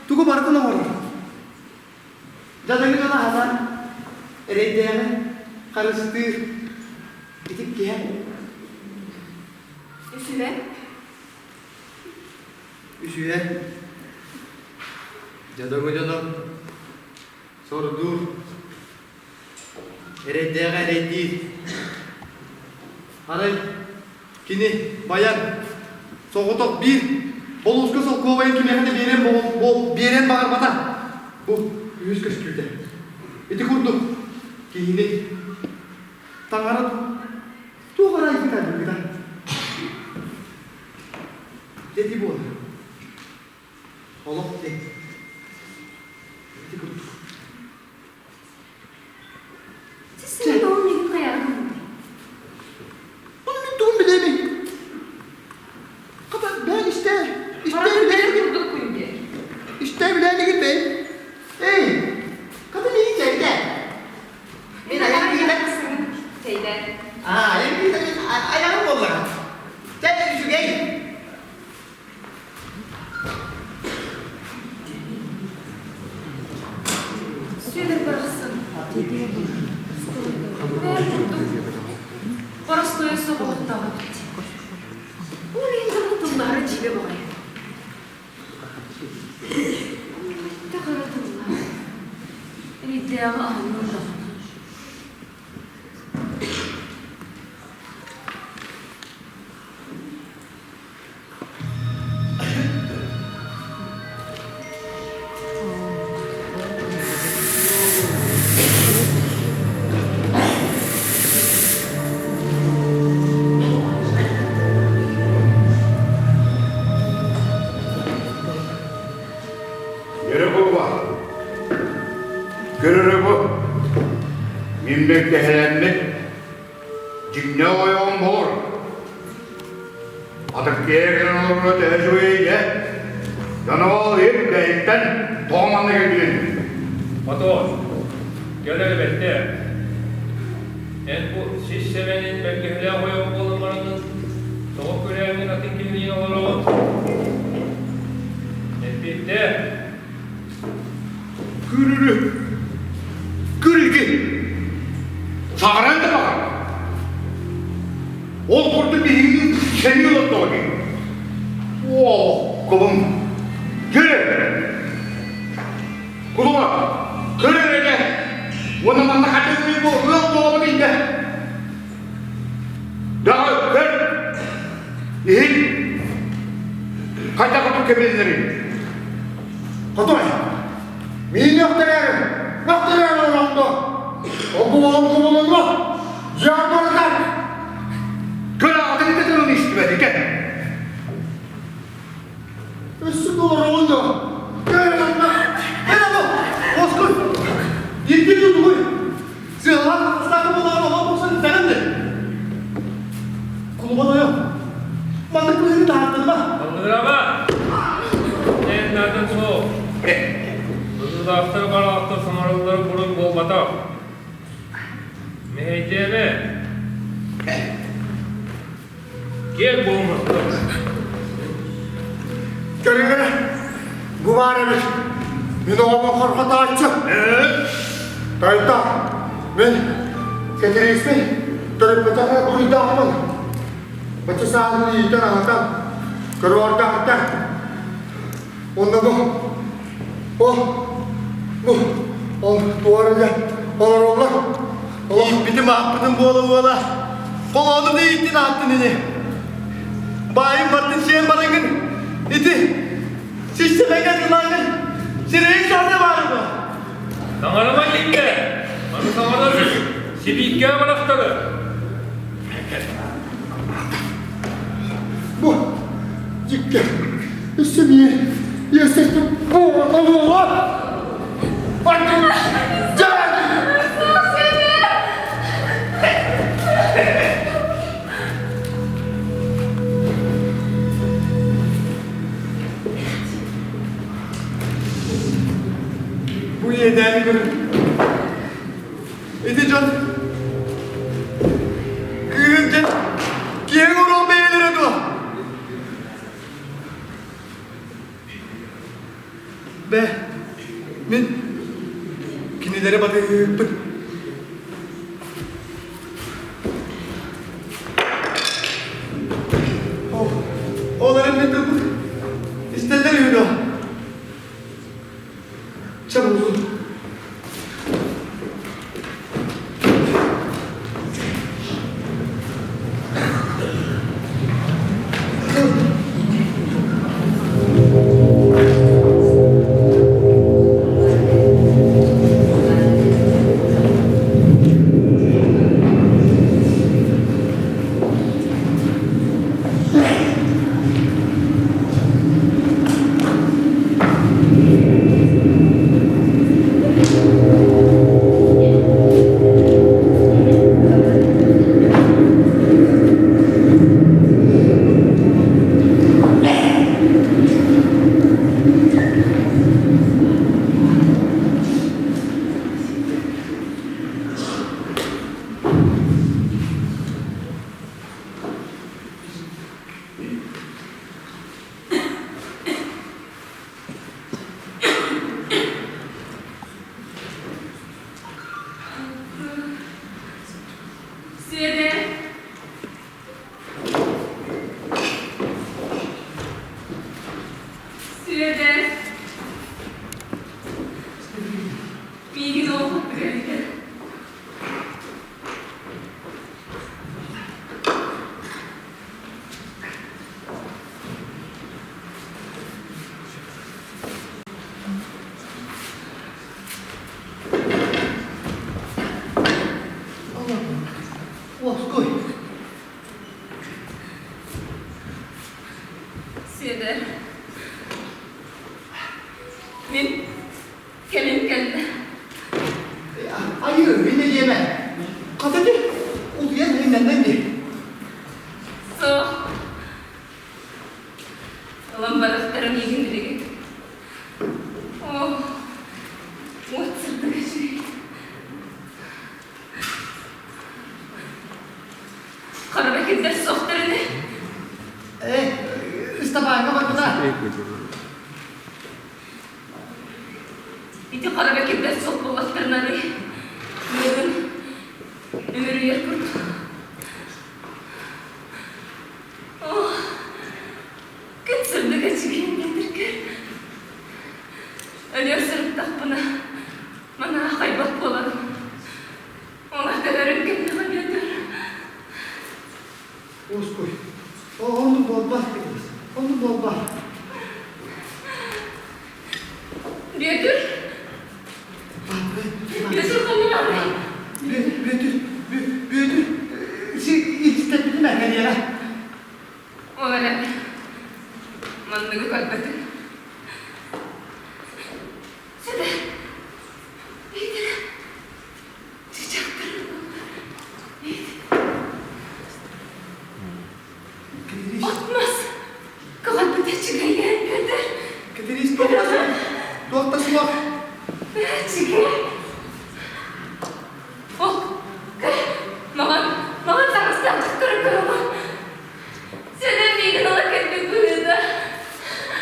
тугу барытын оҥорор. Дьадаҥы дьоно аһатар, эрэйдээҕи харыстыыр. Ити иккиһэ. Үсүһэ? Үсүһэ. Дьадаҥы дьоно сордуур, эрэйдээҕи эрэйдиир. Арай кини байар соҕотох биир болууска солкуобайын кимиэхэ да биэриэн, биэриэн баҕарбата. Бу үһүс көстүүтэ. Ити курдук киһини таҥара туох эрэ айбыта айбыта. Дьэ ити буолар. Олох диэн. Ити курдук. Сен ол мигин хайаҕа гыммытай? Оны мин тугун билэбин. Хата бээн истэ. Истэ Барытын билэр билээнигин. курдук күндү. Истэ билээнигин бэй. Эй, хата миигин чэйдэ. Мин айан киһитэ. Чэйдэ. Аа, айан киһитэ мин айаҕым буоллаҕа. Чэ, үчүгэй. Сүөдэр барахсан бэйэм курдук боростуойа суох олохтоох эбит. Ол иһин даҕаны тыллаһара дьиибэ баҕайы. Хайдах эрэ тыллаах, эрэйдээҕи аһынным даҕаны. Өрө буолла. Көрөрө бу. Мин бэргэһэлэммит Дьиҥнээх ойоҕум буолар. Атырдьыйа кэлэн олорро төһө үчүгэй ээ? Дьоно ир бэйиттэн тоҕо манна кэлбитин? Хотуон, кэл эрэ бэттээ. Эн бу сис сэмэнин бэргэһэлээх ойоҕум буолан бараҥҥын, тоҕо күрээҥҥин атын киһилиин олороҕун? Эппиэттээ. Күрүрү. Күрүгү. Саҕаран да баҕар. Ол курдук биһигини сэнии олордоҕо дии. Оо, кулум. Көрө. Кулума, көрө эрэ. Уонна манна хатыҥныы бу ыал буолабын инде. Даҕа көр. Иһин. Хайдах курдук кэбилиннэрий? Хотой, миин өхтөрөөрү, өхтөрөөрү олоҥдо. Ол кубулунма, дьиэҕэр барытар. Көр аҕатын да тылын истибэтикэ. Өссө олороҕун да. Көр манна, көр бу, оскуй. Икки тугуй. Сыалаах ыстаакы буолаҕын оҕо бохсон итэҕин де. Кулуба тойон. Маннык быһыыны таһааттаныма. Аллыгыраба! Эн наадын суох. Быһыылаахтар бараахтар саҥараллара буруй буолбатах. Мэһэйдээмэ. Киэр буолумастар. Көрүҥ бу баар эбит. Мин оҕобун хорҕотооччу. Тойто, мин Кэтирииспин төрөппөтөх эрэ буруйдаахпын. Бачча сааһын иитэн аһатан, көрүордаахтар. Онно бу, ол, бу, ол туора дьэ олороллор. Ииппитим ааппытым буола-буола, холоону да ииттин ааттын ини. Баайым бартын сиэн бараҥҥын, ити сиссэмэҥҥэ атылааҥҥын, сирэйиҥ саата баар дуо? Саҥарыма диҥҥэ! Аны саҥарар сибииккэ барахтары! Бу дьиккэ өссө биир иэстэспит буолуоҕа. Атын дьэ! көрүҥ. Ити дьон кыыһын дьэ киэҥ уруон бэйэлэрэ дуо? Бэ, мин кинилэри батыһыыппын. Ол, ол эрэн мин тылбын истэллэр үһү дуо? Чэ буоллун. Сүөдэр! Сүөдэр! Миигин олох билэргэ. Уоскуй. Сүөдэр. Мин кэлин кэллэ. Айыы, мин диэмэ. Хата ди, утуйан иһиннэннэн ди. Суох. Ылан барахтара миигин билигин. Оо, уот сырдыга үчүгэй. Хара кирдэр суохтар ини. Э, Ыстапааҥҥа барбыта. Ити хара кирдэр суох буоллахтарына миигин үмүрүйэр курдук. Оо, күн сырдыга үчүгэйин бэтиркэр. Өлүөр сырыттахпына, манаа хайбат буоларым. Оҥор төбөрүн кэннэҕэ Бүөтүр. Уоскуй. Оннук буолбат кэтиис. Оннук буолбат. Бүөтүр? Бүөтүр ханна барый? Бүөтүр, Бүөтүр, си истэппитим ээ, Ол эрэ манныгы көрбөтүм. Сүдэ, Питер, чычахтар От-мас көҕөрбүтэ чыгайан Петр. Кэтириис туох туох да суох. Чыгай. Ол, маған, маған таҥастаах дьахтары көрөҕүн. Сенен миигин ыла кэлбит быһыыта.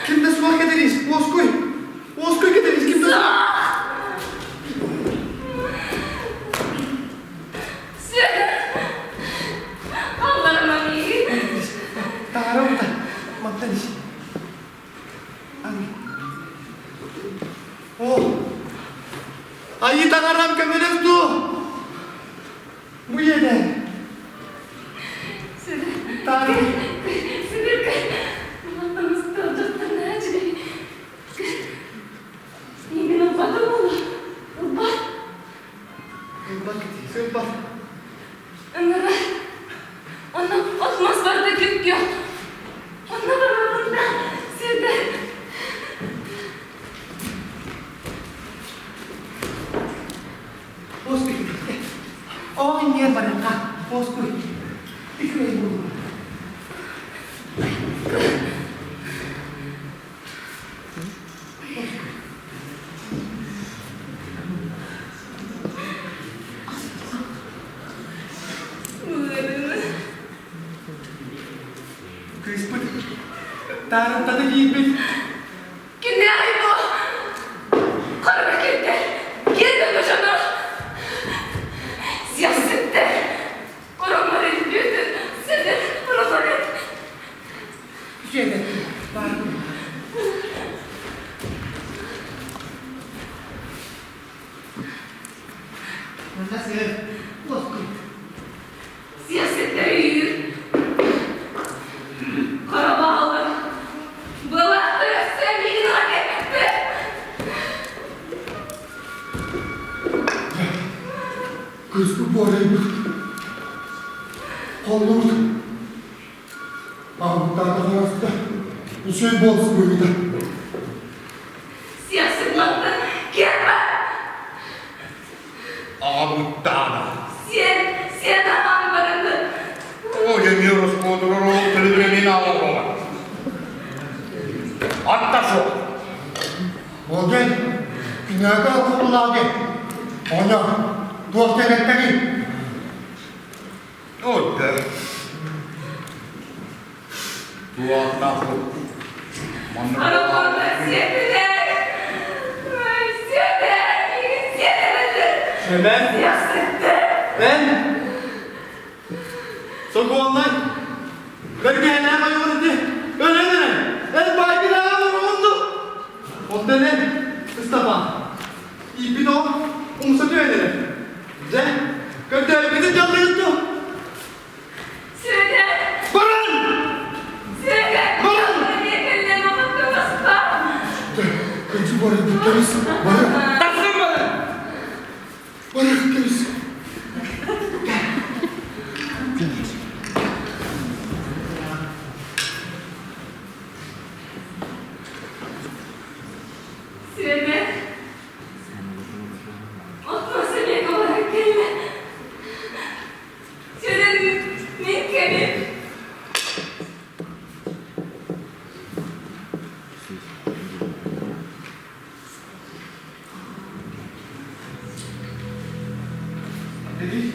Ким да суох Кэтириис, уоскуй. Уоскуй Кэтириис, ким да суох. Сүөдэр! Алларыма миигин. Таҥара ута, мантан ис. О, айыы таҥарам көмөлөс дуу? Бу иэдээн. Таары. Сүдүркэ, мантан Миигин ылбата буолла. Ылбат. Ылбат кэтиис, ылбат. Ыҥыра. Онно от-мас барыта күп-күөх. Онно барабын да, Сүөдэр. Уоскуй. Ол иннигэр барыахха. Уоскуй. Үчүгэй буолуо. Кыыспыт таарымтата киирбит. Кимнээҕий бу? Хараҕа киирдэ. Киэр дьоно. Сиэхситтэр. Ороммор илдьүтүн, сэнэр ороммор. Үчүгэй баар. Манна сыр, уоскуй. Сиэхситтэр өйүүр. Хара баалар. Былааттар өссө миигин ыла кэлбиттэр. Кыыспыт буорайбыт. Холлубут. Аҕабыттаата хараста. Үчүгэй буолсу быһыыта. Сиэхсит мантан киэрбэ! Аҕабыттаана. Сиэн, сиэн аҕам баранын. О, эмиэ ороскуотурар ол төлөбүрэ мин аҕалбабын. Атта суох. Оген, кинээгэ алхабылааге. Оня, туох кэнэттэний? Отта. Туохтаах Араҕана сиэтилэр! Сиэтэ! Сиэтэ! Сэмэн! Эн! Сокуоннай! Бэргэһэлээх ойуун ити! Өлөн эрэн! Эн баайгын аҕам оҕонду! Онтон эн, Ыстапаан, ииппит оҕо умса түһэн эрэр. Дьэ, көрдөөргүтүн дьаллыгыт дуо? Сүөдэр! Баран! Сүөдэр! Баран! Кырдьык баран кэбис, баран. Тахсың баран! Баран кэбис. Сүөдэр! Отмасы эмиэ баран кэллэ. Сүөдэр мин кэмим. Кэбис.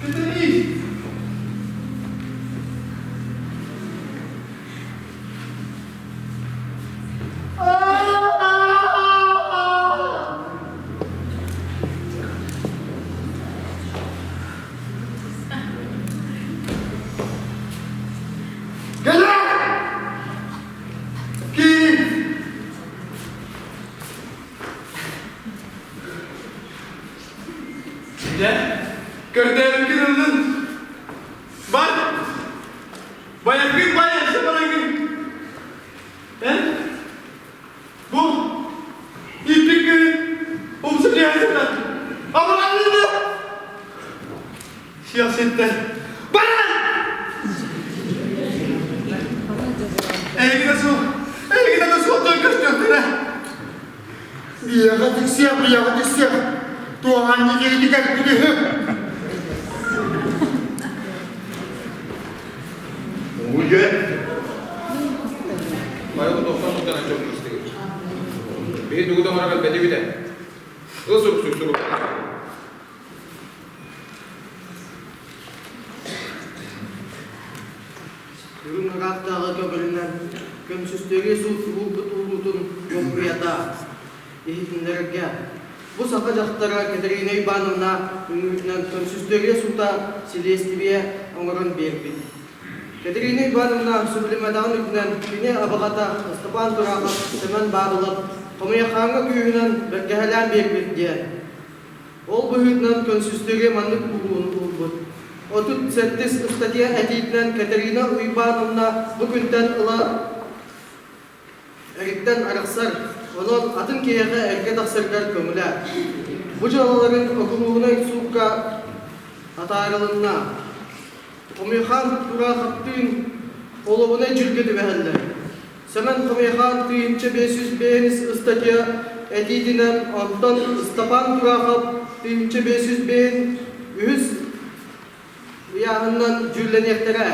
Кэбис. Кэбис. Кэлэ! Киир! Дьэ, көрдөөрүкүн ыллын. Бар! Байаргын бай, өссө барагын. Эн? Бу иппик күн умса түһэн сытар. Абыраллыны! Сиэхситтэр. Баран! Эйигинэ суох, эйигинэ да суох дьон көстүөхтэрэ. Биэҕэ тиксиэх, биэҕэ тиксиэх. Туоҕанньы киһитигэр күдүһү. Уже Байыл тохтон сутан чөкмүстүгүт. Биһи тугу да оҥоро кэлбэтибит ээ. Ыл сурук сурук. Үрүҥ ыраахтааҕы көбөлүнэн көмсүстүгэ суут уурбут уурутун уоппуйата иһитиннэрэргэ Бу саха дьахтара Катерина Ивановна үҥүүтүнэн көмсүстүгэ суута силиэстибийэ оҥорон биэрбит. Катерина Ивановна сөбүлэммэтэҕин үрдүнэн кини абаҕата Ыстапаан Турахов Сэмэн Баабылап Хомуйахааҥҥа күүһүнэн бэргэһэлээн биэрбит диэн Ол быһыытынан Консүстүгэ маннык уурууну уурбут. 37 ыстатыйа этиитинэн Катерина Уйбаановна бу күнтэн ыла эриттэн арахсар, онон атын киһиэхэ эргэ тахсарыгар көҥүлэ. Бу дьыалаларын окулууһунай суукка атаарылынна. Хомуйхан Тураахаптыын холуобунай дьүлгэ түбэһэллэр. Сэмэн Хомуйхан 1505 ыстатыйа этиитинэн, онтон Ыстапаан Тураахап 1505 үһүс ыйааһынынан дьүүллэниэхтэрэ.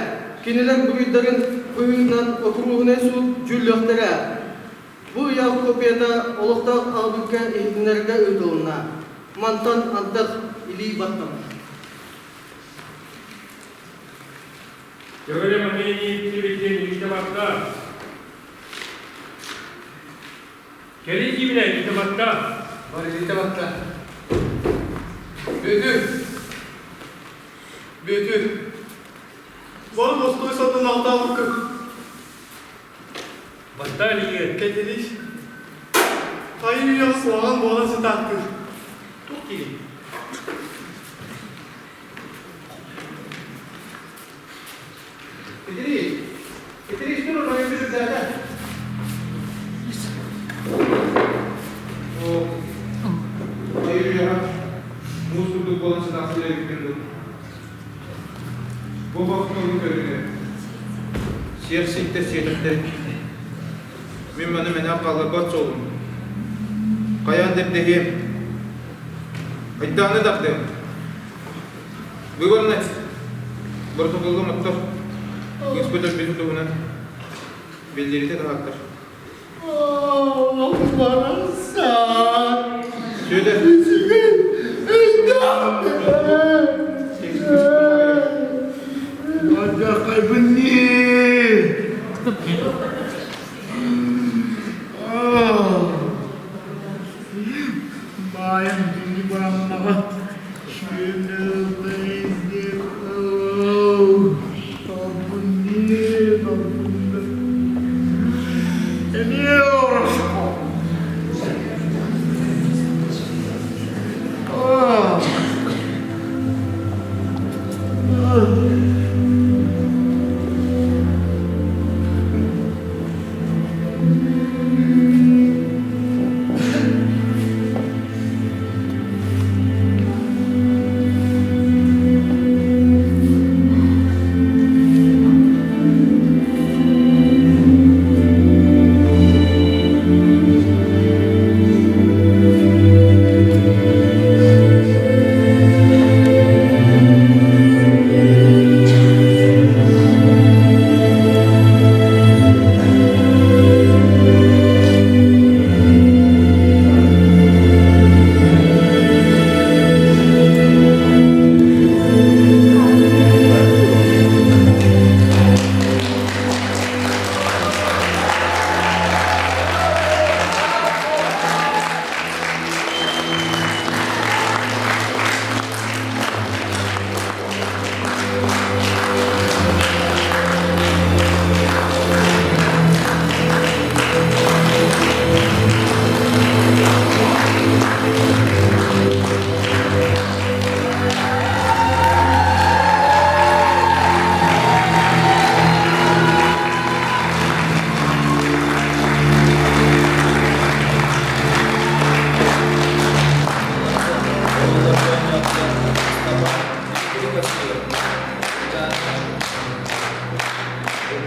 Кинилэр буруйдарын быһыытынан окуруһунай суут дьүүллүөхтэрэ. Бу ыйаах копията олохтоох аҕабыкка иһитиннэрэргэ ыытылынна. Мантан антах илии баттаммыт. Төгүрүк Амелия илиитэ барда. Кэлин киминэ илиитэ барда. Бар илиитэ барда. Бүөтүр! Бүөтүр! Бар бостой сатын алтаабыккын. Батта илиигэ. Кэтирис. Хайы үйэҕэ куһаҕан буолан сытаахтыыр. Туох диигин? Кэтирис! Кэтирис тур оройун үрдээтэ. Оо, хайы үйэҕэ муус курдук буолан сытаахтыыр эбиккин дуу. Бу бохтолу көрүҥэ. Сиэх ситтэр сиэтэхтэр. Мин маны мэнээх хаалларбат суолум. Хайаан да ирдэһиэм. Айдааны тардыам. Выборный боротоколга оттор кыыспыт өлбүтүн туһунан биллириитэ таһааттар. Барахсан. Сүөдэр. Үчүгэй өйдөөх. Алдьархайбын Баайым дии бараммаҕа Эмиэ ороско.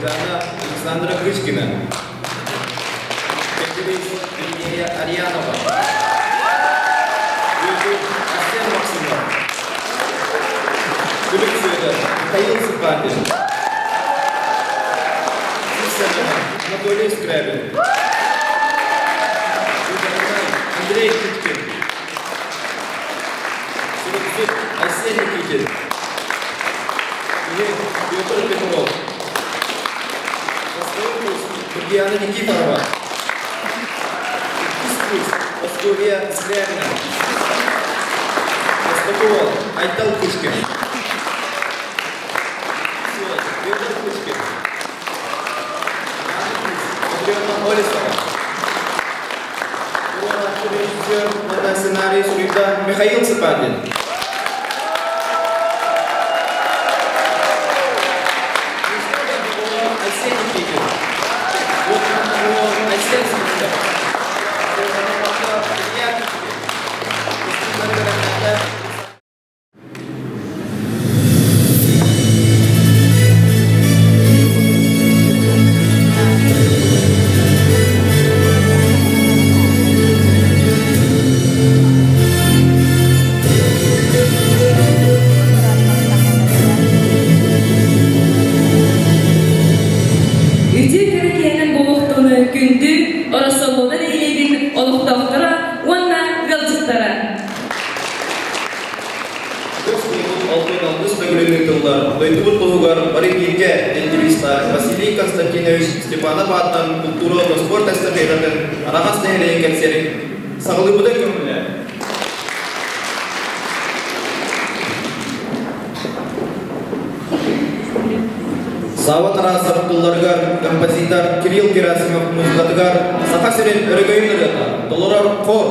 Ульяна Александра Кычкина, Петрич Евгения Арьянова, Юрий Арсен Максимов, Күлүк Сүөдэр, Михаил Сыпатин, Анатолий Скрябин, Андрей Кычкин, Суруксут Айсен Никитин, Петр Петров, Второй курс Татьяна Никифорова. Иккис курс Московия Скрябина. Бастакы Айтал Кычкин. Петр Кычкин. Матрена Олесова. Режиссер уонна сценарий суруйда Михаил Цыпандин. Айсен Никитин. Айсен Сивцев. Илья Кычкин. Константинович Степанов аатынан култуура уонна спорт эстафетатын Араҕас нэһилиэгин кэнсиэрин саҕалыырбытын көҥүллээ. Сава Тарасов тылларыгар композитор Кирилл Герасимов музыкатыгар Саха сирин өрөгөйүн ырыата толорор хор.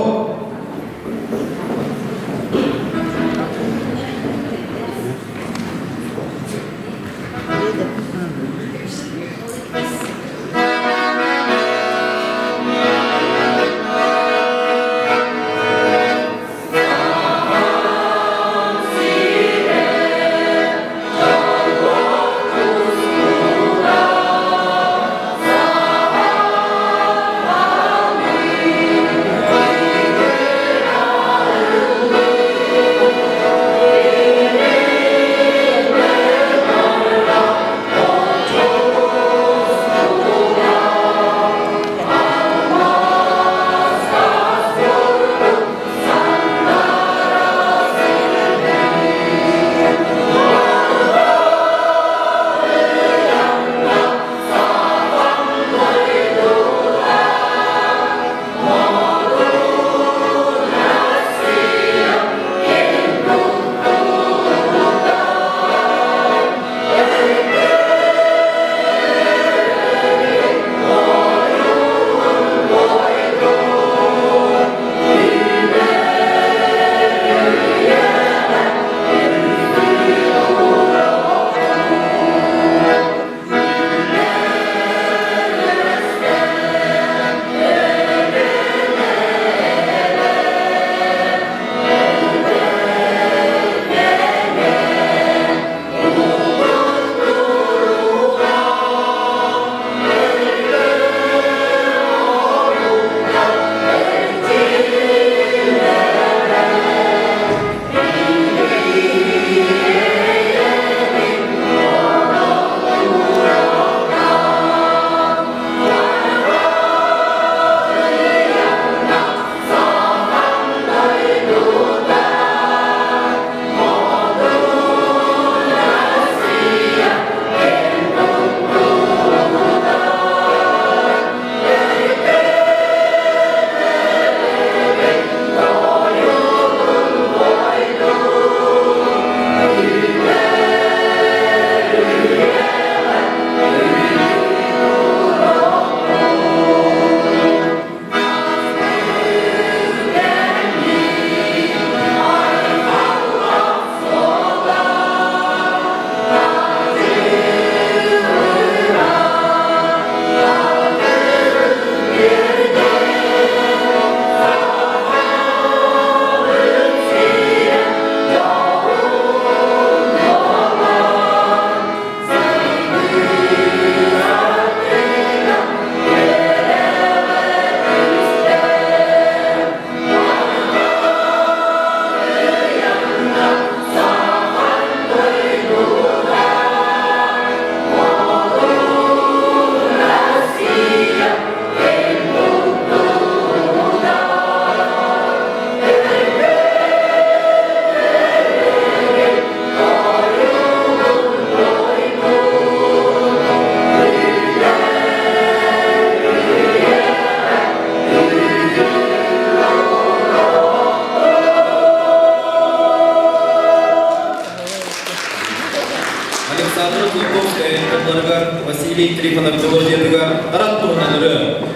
Александр Кулаковскай тылларыгар Василий Трифонов мелодиятыгар Тарат туһунан ырыа.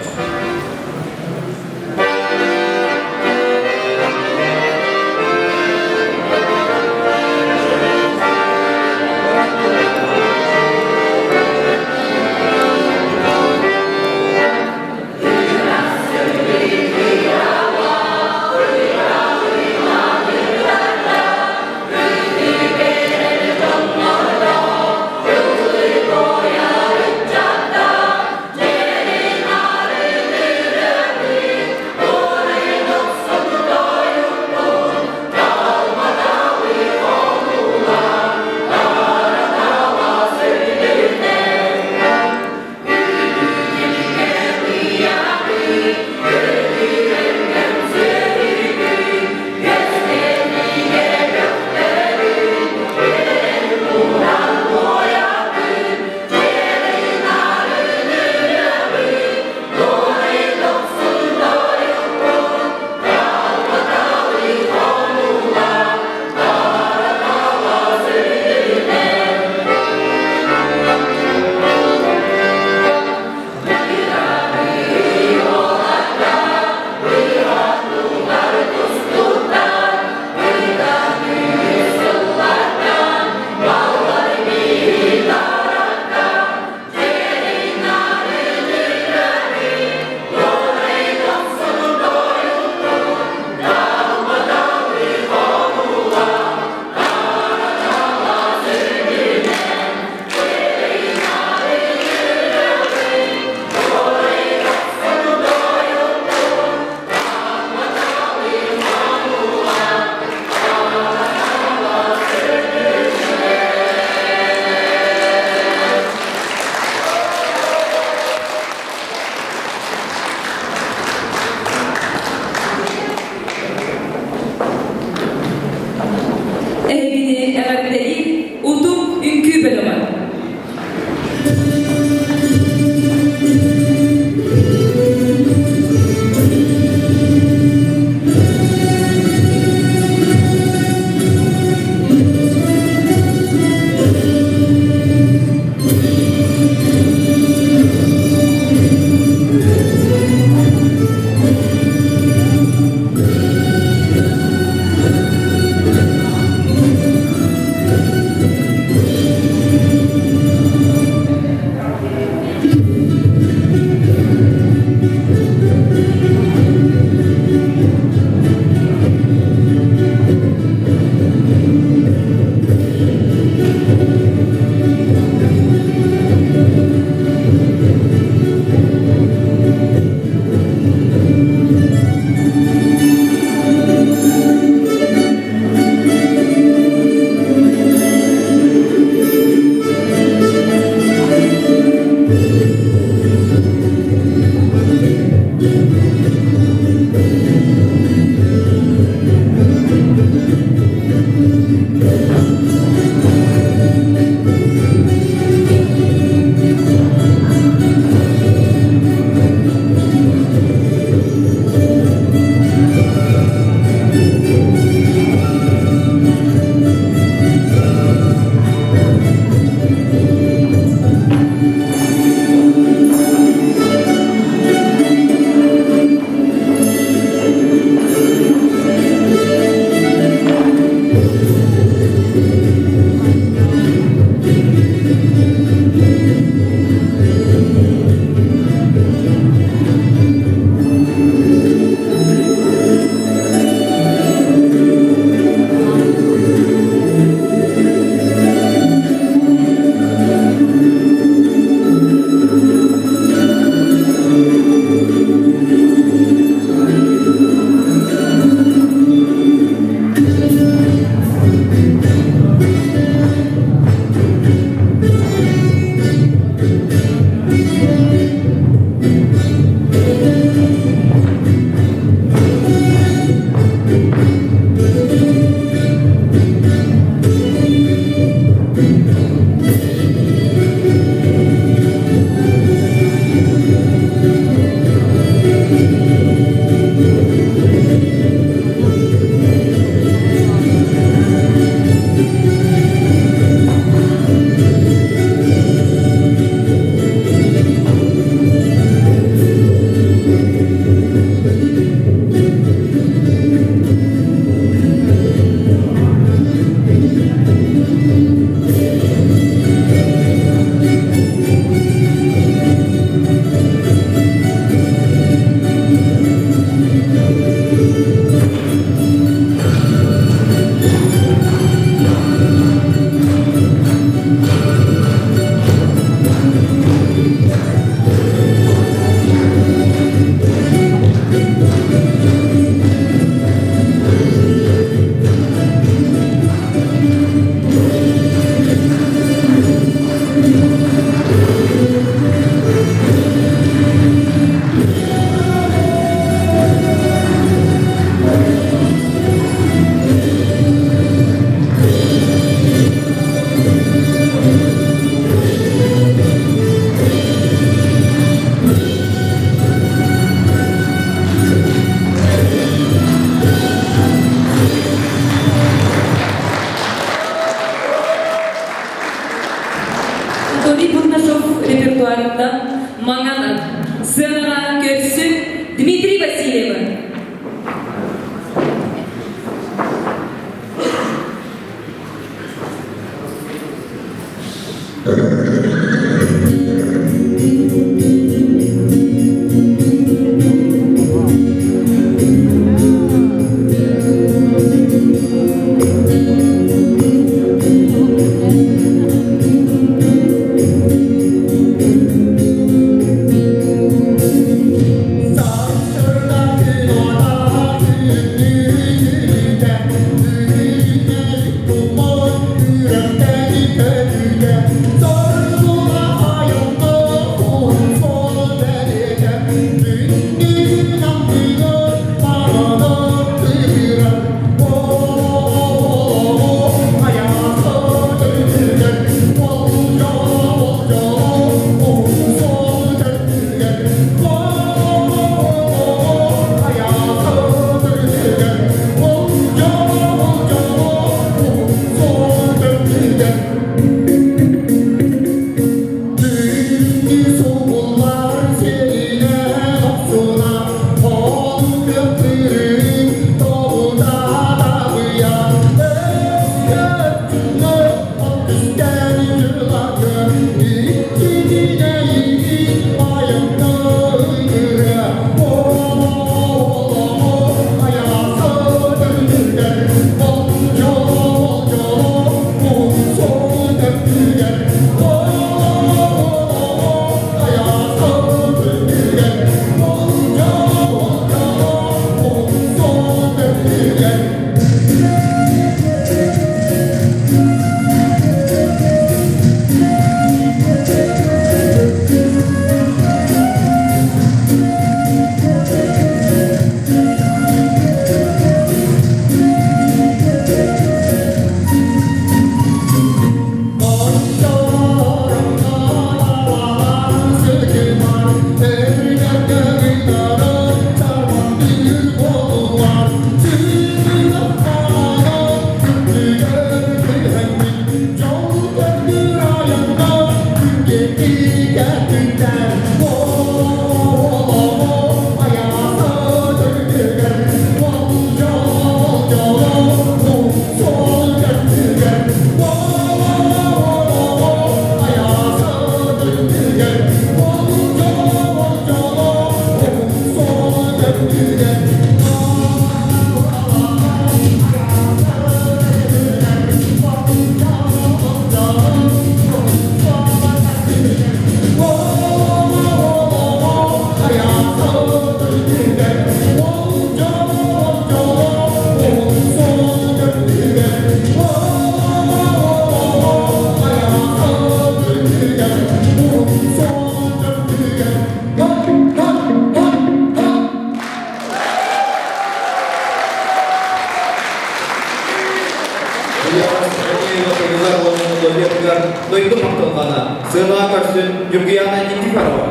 мелодиятыгар Дойду махталҕана сыанаҕа көрсүн Ньургуйаана Никифорова.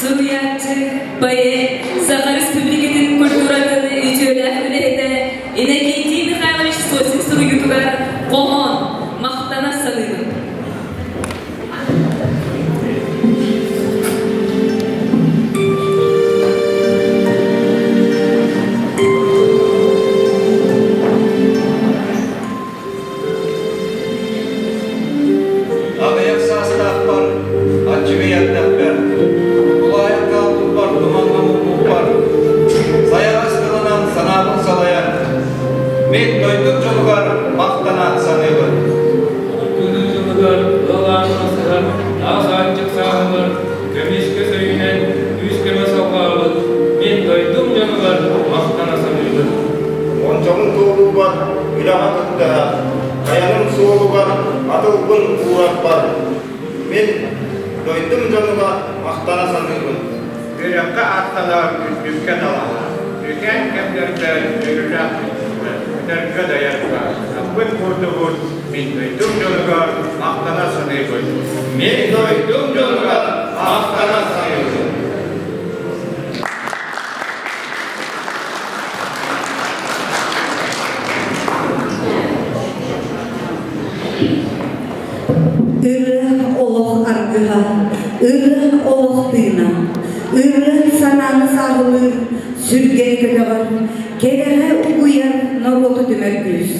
Суруйааччы, поэт, Саха Республикатын культуратын үтүөлээх үлэһитэ Иннокентий Михайлович Сосин суруйуутугар хоһоон, махтана саныыбын. Аҕыйах саастаахпар, аччыгый эрдэхпэр, тулаайах хаалбыппар тумаҥҥа муммуппар, сайаҕас тылынан санаабын салайар, мин дойдум дьонугар махтана саныыбын. Күнү дьылыгар ыал аанын сыһар аас аанчык сааһыбар көмүскэ сөйүнэн күүс-көмө салҕаабыт мин дойдум дьонугар махтана саныыбын. Ончоҕун туолуубар үлэҕэ кыттыһа, айаным суолугар атылбын уурарбар, мин дойдум дьонугар махтана саныыбын. Үөрэххэ аттанар үрдүккэ талаһар, үкээн кэмнэргэ үөрүүлээх күннэргэ дайарга наппыт курдугун мин дойдум дьонугар махтана саныыбын. Мин дойдум дьонугар махтана саныыбын. Ырыа олох аргыһа, ырыа олох тыына. Ырыа санааны сааһылыыр, сүргэни көтөҕөр, кэрэҕэ угуйар норуоту түмэр күүс.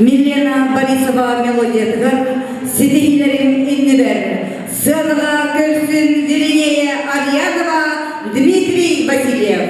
Милена Борисова мелодиятыгар ситиһиилэрин иннибэр сыанаҕа көрсүн Веринея Арьянова, Дмитрий Васильев.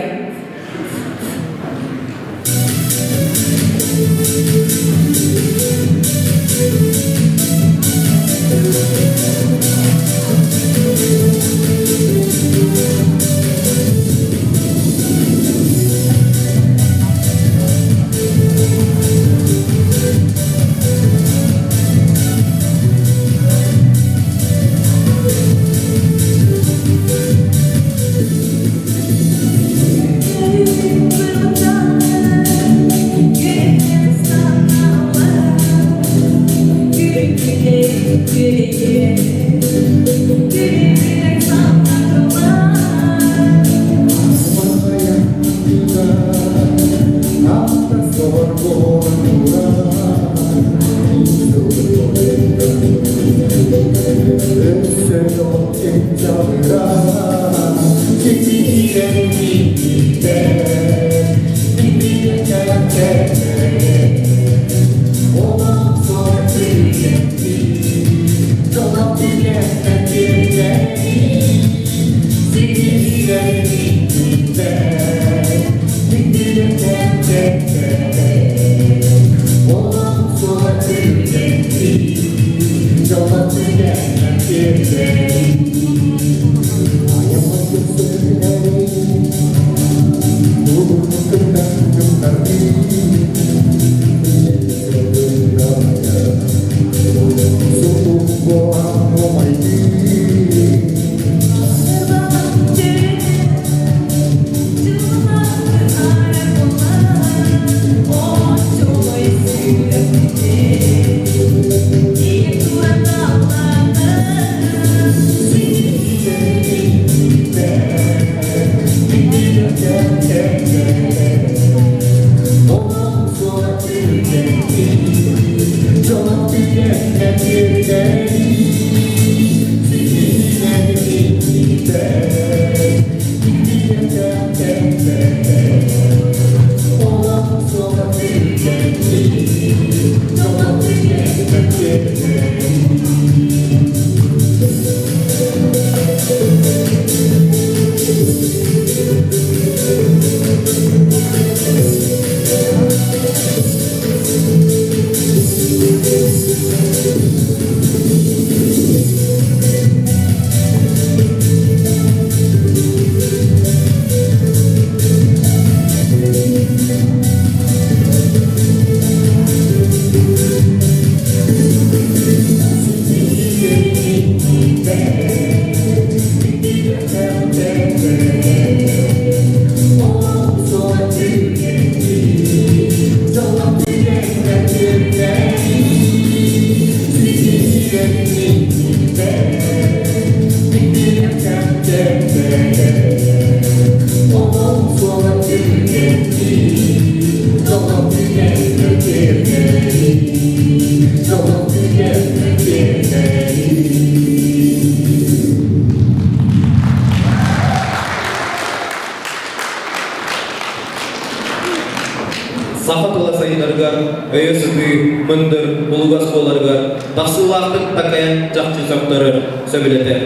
Саха тыла сайынарыгар, өйө сытыы, мындыр, булугас буоларыгар тахсыылаахтык такайан чахчы сөхтөрөр, сөбүлэтэр.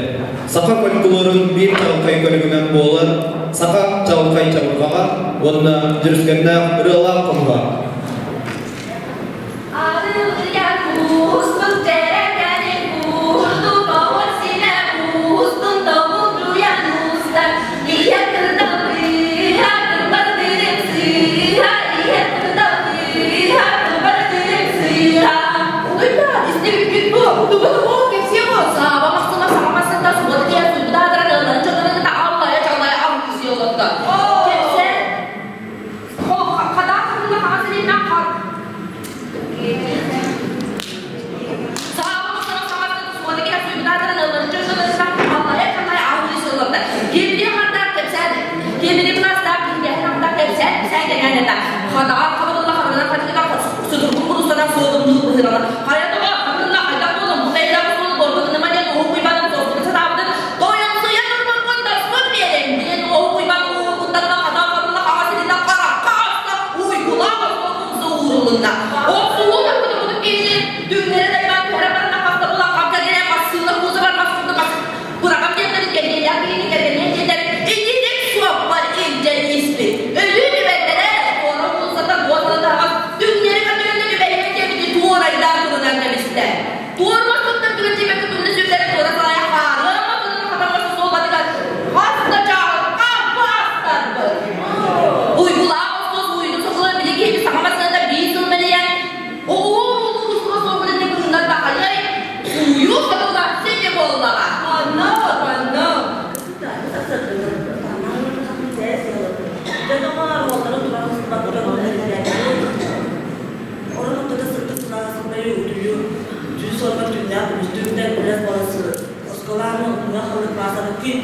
Саха фольклорун биир чаҕылхай көрүҥүнэн буолар саха чаҕылхай чабырҕаҕа уонна дьүрүскэннээх ырыалаах хомуһа.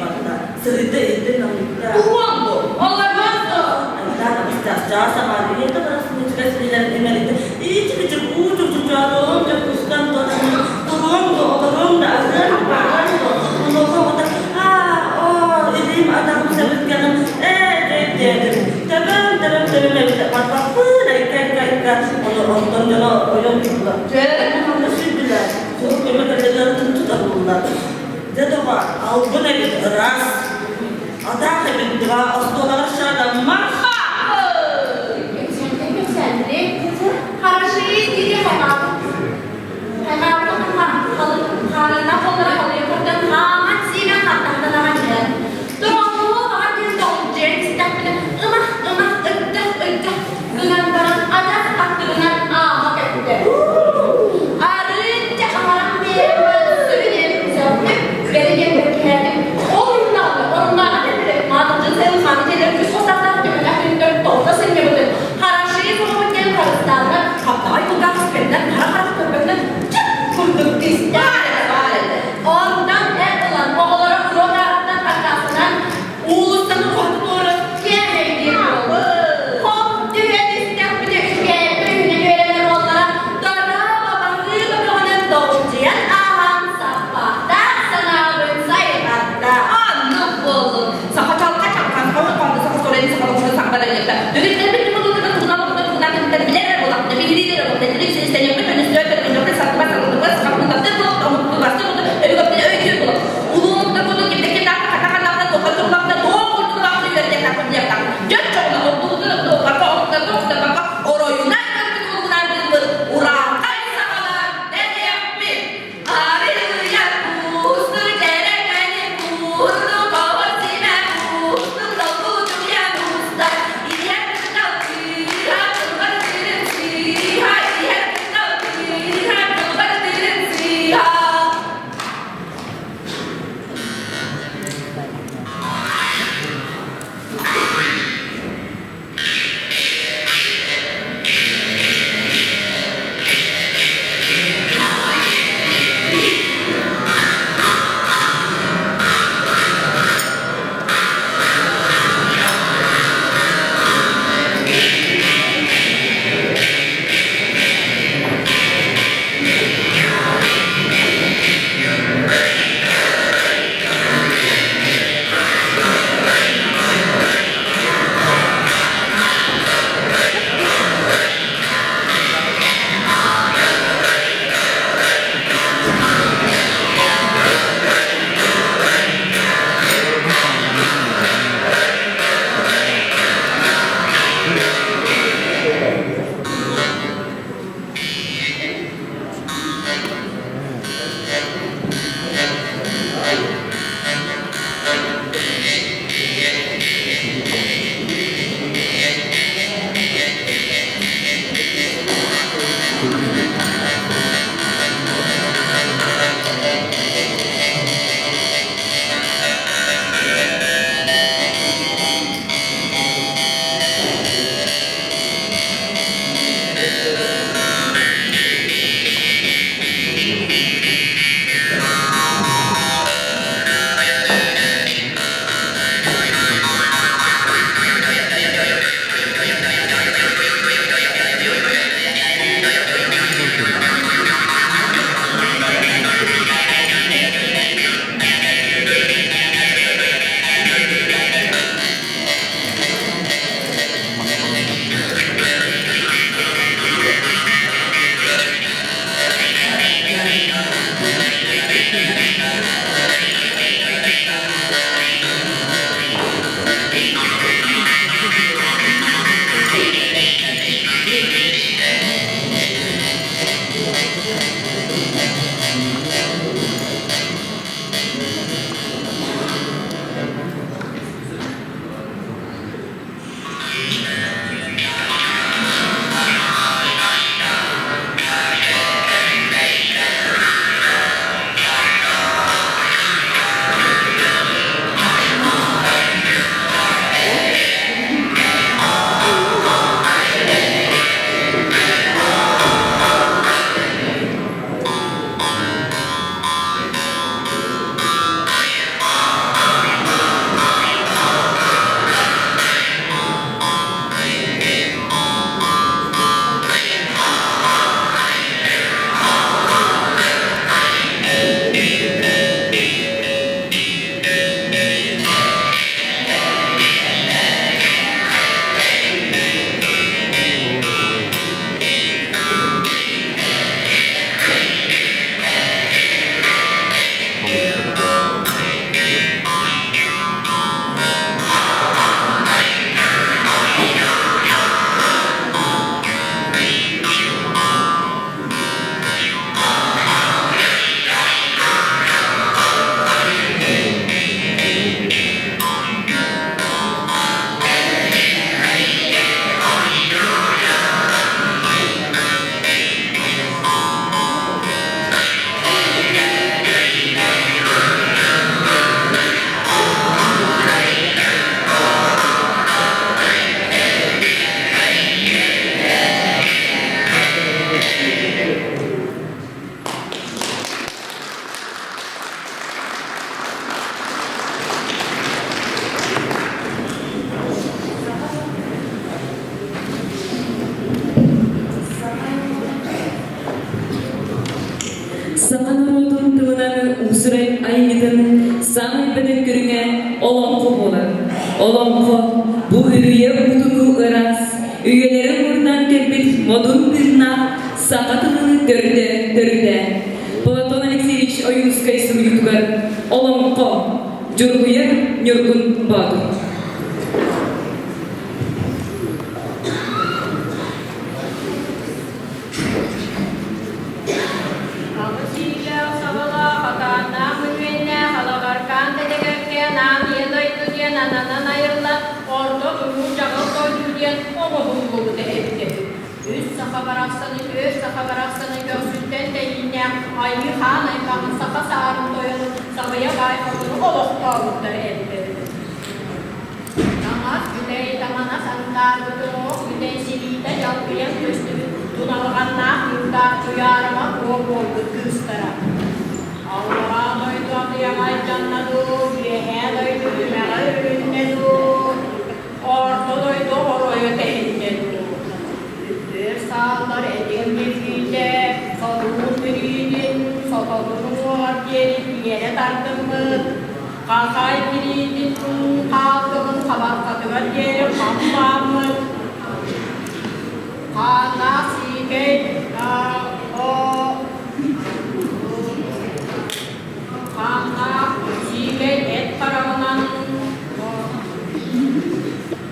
барда. Сырыйда иһиттэн налыйда. Туһуон бу, олорбот дуо? Айдаан абыстаах чаас аҥаара ийэтэ барахсан ичигэс илиилэрин имэрийдэ. Иичи-бичик уу чучучаалыам дьокуускан туотанын туруом да олоруом да аһыам баҕарам да онуоха оҕото аа оо илиим атаҕым сэбиргэҕин ээ дьэйдиэтим төбөм төбөм төбөм эбитэ барбаппын айка айка айка ону онтон дьоно ойон турдулар дьэ манна сүүрдүлэр сурук көмө кэллэлэрин туталлар дьэ доҕор албын эбит ыраас атаах эбит два остуолаҕар шаадаммар Хороши дири хайҕаабыт. Хайҕаабытын хаарыына холлора халыйа курдан хааман сиэмэн хаттахтан аҕан дьэ. Тоҕоҥҥо баҕар диэн тоҕулдьуйан истэхпинэ ымах ымах ыттах ыттах гынан баран атах аттыбынан ааһа көттө. Арыычча аһаран биэрэн баран сүрүн сөхтүм, бэригэн бэркиһээтим. саамай бөдөҥ көрүҥэ олоҥхо буолар. Олоҥхо бу үрүйэ уутунуу ыраас, үйэлэри уҥуордаан кэлбит модун тыыннаах саха тылын төрдө төрүтэ. Платон Алексеевич Ойуунускай суруйуутугар Олоҥхо Дьулуруйар Ньургун Боотур. Аҕыс иилээх сабалаах, атааннаах үһүөннээх, алабаркаан тэтэгэргэ анаан ийэ дойду диэн ананан айыллан, орто туруу дьаҕыл дойду диэн оҥоһуллубута эбитэ үһү. Үс саха барахсаны, түөрт саха барахсаны көхсүттэн тэйииннээх Айыы Хаан аймаҕын саха саарын тойонун Сабыйа баай хотуну олохтообуттара эбитэ үһү. Таҥас бүтэй таҥана сандаарбыт уҥуох бүтэй силиитэ дьалбыйан көстүбүт туналҕаннаах ньуурдаах Туйаарыма куо буолбут кыыстара. Аллараа дойду атыйаҕа алдьанна дуу, үөһээ дойду үмэҕэ үрүннэ дуу, орто дойду оройо тэһиннэ дуу. Үттүөр сааллар этиҥ кирбиитэ, сотуун тириитин, сототун уҥуоҕар диэри тиэрэ тардыммыт, Хахай тириитин хаалтыгын хабарҕатыгар диэри хамсааммыт, хааннаах сиикэй хааннаах сиикэй эт хараҕынан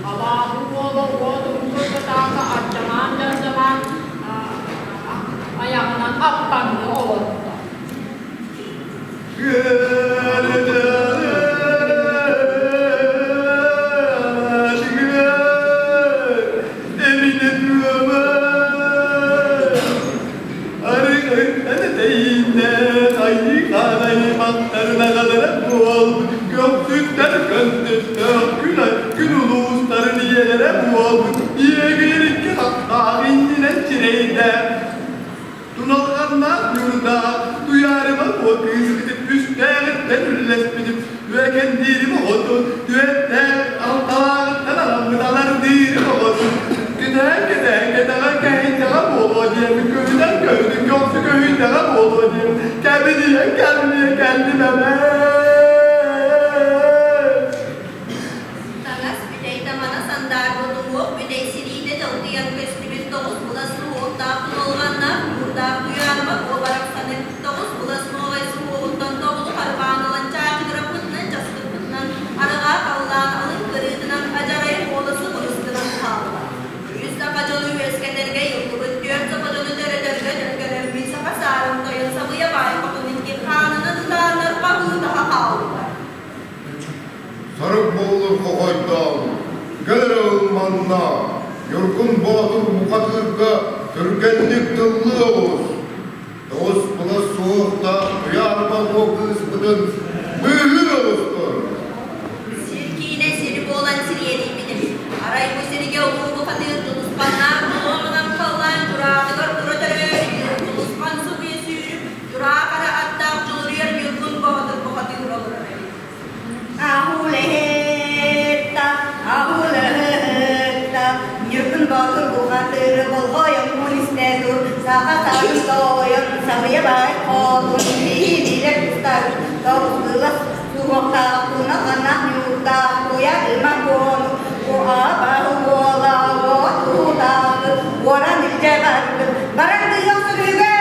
абааһы уола уот уҥкур кытаата ардьамаан-дьардьамаан айаҕынан аппаҥныы олордо. Күн улуустарын ийэлэрэ буолбут иэгирикки хаххаах иннинэн сирэйдээх Туналҕаннаах ньуурдаах Туйаарыма куо кыыспытын үстээҕиттэн үллэспитим, үөкэндиирим оҕотун, түөртээх алталааҕыттан аламмыт алардыырым оҕотун, кэтээн кэтээн кэтэҕэ кэһэйдэҕэ буолуо диэммин көһүтэн көһүтүн көхсү көһүйдэҕэ буолуо диэм, кэбилийэн кэбилийэн кэллим эбээ. Таҥас бүтэй тамана сандаарбыт уҥуох бүтэй силиитэ дьалкыйан көстүбүт тоҕус былас суһуохтаах туналҕаннаах ньуурдаах туйаарыма куо барахсаны тоҕус былас нуоҕай суһуоҕуттан тобулу харбаан ылан чаачыгыраппытынан часкыппытынан арҕаа халлаан алын кырыытынан адьарай уола субурус гынан хаалла. Үс саха дьону үөскэтэргэ йыллыбыт, түөрт саха дьону төрөтөргө төлкөлөммүт саха саарын тойон сабыйа баай хотун икки хаанынан ытааннар хаһыытаһа хааллылар. Сарык буоллур хохойдоон, кэл эрэ ыл манна, Ньургун Боотур бухатыырга түргэнник тыллыы оҕус. Тоҕус былас суохтаах Туйаарба уо кыыспытын быыһыы оҕустун. Сир киинэ сир буолан сириэдийбит эбит. Арай бу сиргэ улуу бухатыыр Тулусханнаах Тулуомунан халлаан тураатыгар тура төрөөбүт Тулусхан субуйа сүүрүк Дьураа хара аттаах Дьулуруйар Ньургун Боотур бухатыыр олорор эбит. Аһулэһэтта, аһулэһэтта, Ньургун Боотур бухатыыры болҕойон истэ тур, саха саарын тойон, сабыйа баай хоотун, биһи-билэр тустарын, тоҕус суһуохтаах, туна-ханах ньуурдаах, куйа ыма куону, куһаабаһы буола, уотутаахы, уоран илдьэ бардым, баран тыйыах сүрүгэр!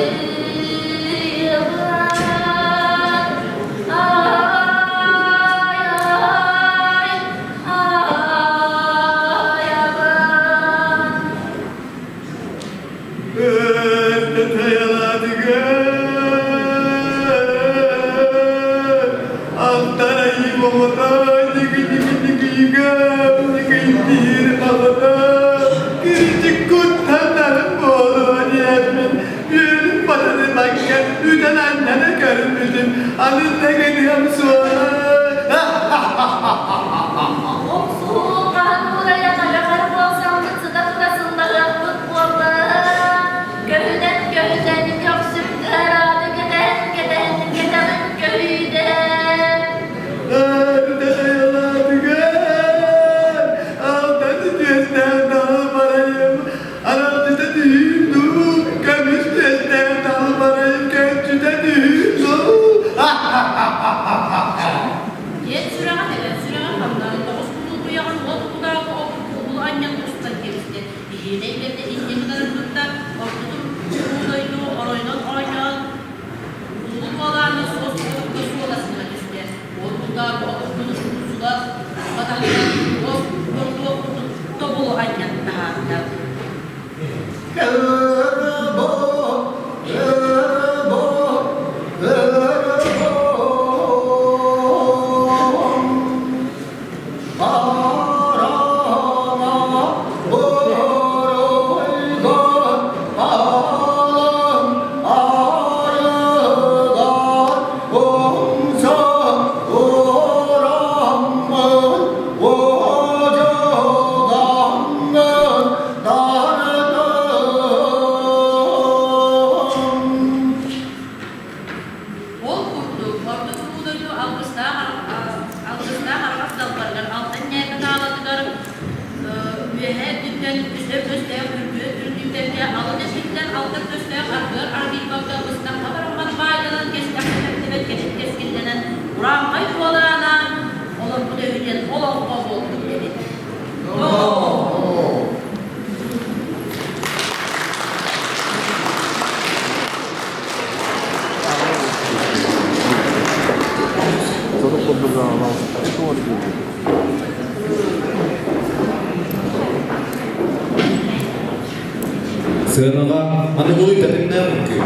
Ай-ай, ай-абын. Охсуһуу хаһан уурайан айаҕар буолсаммыт сыта-тура сыллаһыахпыт буолла. Көһүтэн көһүтэн көхсүм ыарааты кэтэһэн кэтэһэн кэтэҕин көһүйдэн. Диэн сүрэҕэ тэбэн сүрэҕэ хамнаан тоҕус кутулгуйаҕын уот кутааҕы обургу анньан устан кэбистэ. Биһиэнэ илэрдэ инньэ гынарын кытта ортотун уу дойду оройунан оонньоон улуу дуолааны суос кутукка суоласына түстэ. Уот кутааҕы обургуну сула батаһынан уос ордуох курдук тобулу анньан таһаарда. Ол курдук, Орто Туруу дойду алгыстаах алгыстаах араҕас далбарыгар Алтан ньээкэ таалатыгар үөһээ өттүттэн үстэр көстөөх үргүөр үрдүүтэргэ алын өттүттэн алта көстөөх аргыар аргыйбакка быстахха бараммат баайданан кэстэххэ тэптибэт кэтит кэскиллэнэн урааҥхай куолаана олорбут өһүтэн олоҥхо буолбут эбит. Сыанаҕа аныгылыы тэтимнээх үҥкүү.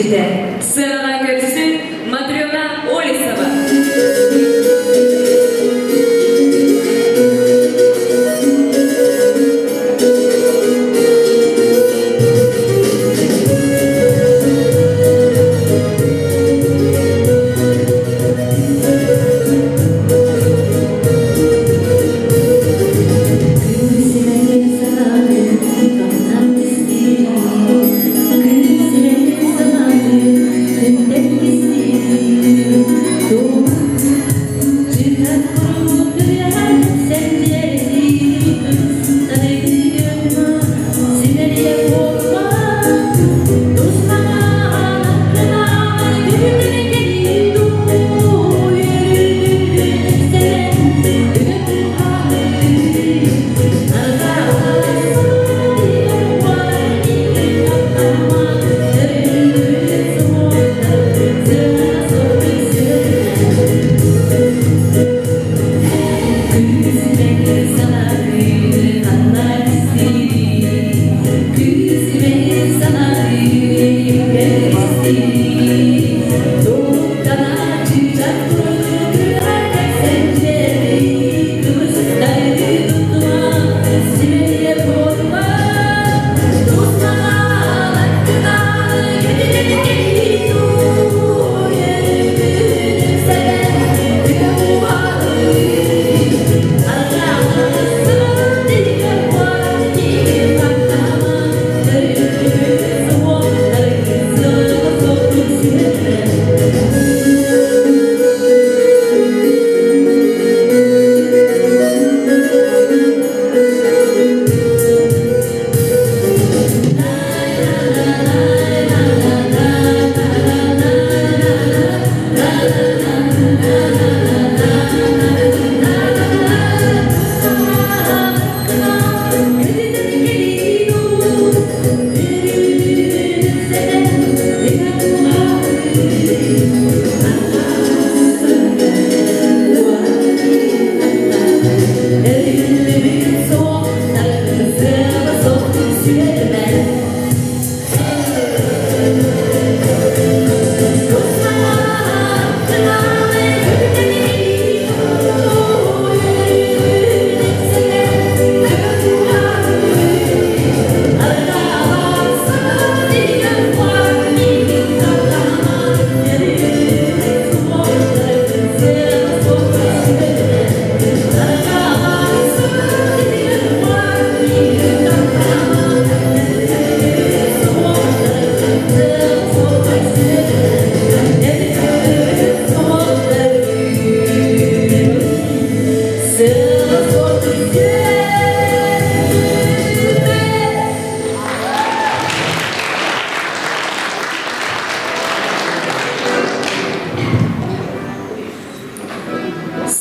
илдьитэ. Сыанаҕа көрсүн Матрена Олесова.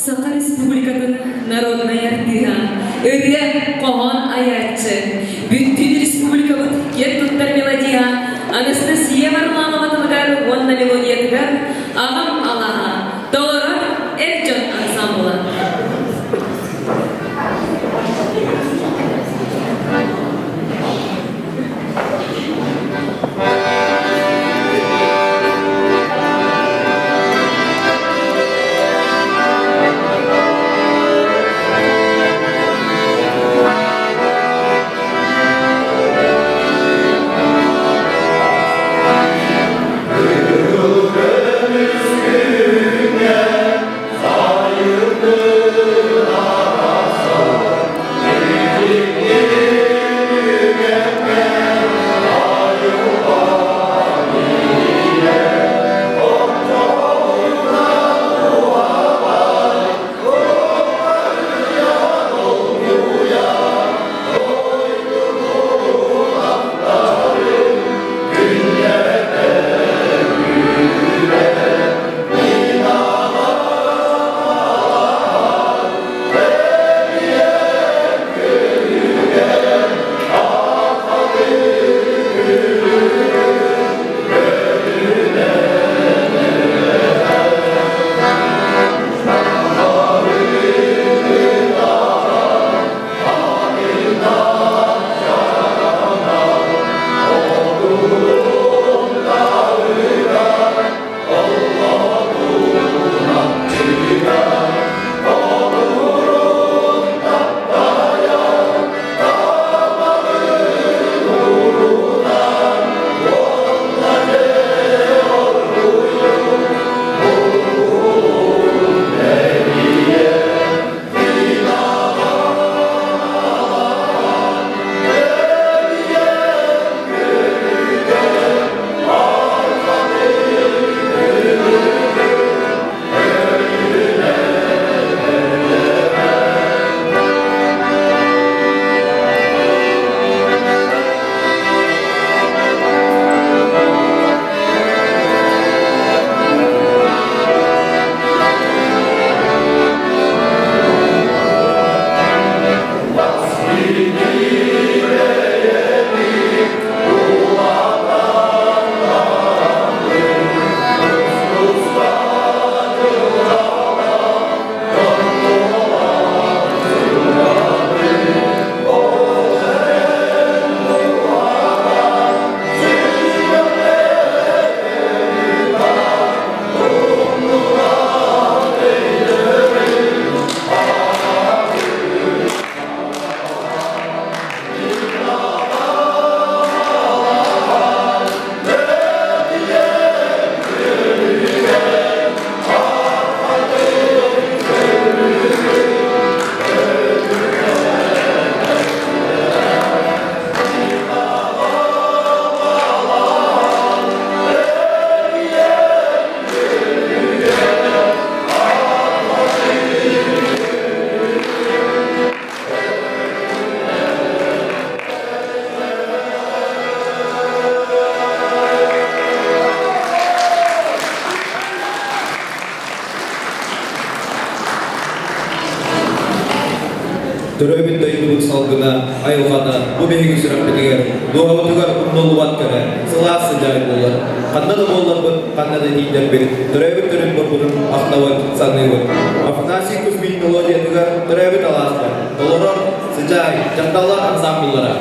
Саха Республикатын народнай артыыһа, ырыа, хоһоон айааччы, бүттүүн республикабыт киэн туттар мелодиһа Анастасия Варламова тылыгар уонна мелодиятыгар Аҕам алааһа толорор эр дьон ансамбла. Кыһыл көмүс күҥҥэ сайын Төрөөбүт дойдубут салгына, айылҕата бу биһиги сүрэхпитигэр, дууһабытыгар умнуллубат кэрэ, сылаас сыдьаай буолар. Ханна да буолларбыт, ханна да тиийдэрбит, төрөөбүт төрүт бурбутун ахтабыт, саныыбыт. Афанасий Кузьмин мелодиятыгар төрөөбүт алааспар толорор Сыдьаай дьахталлар ансаамбыллара.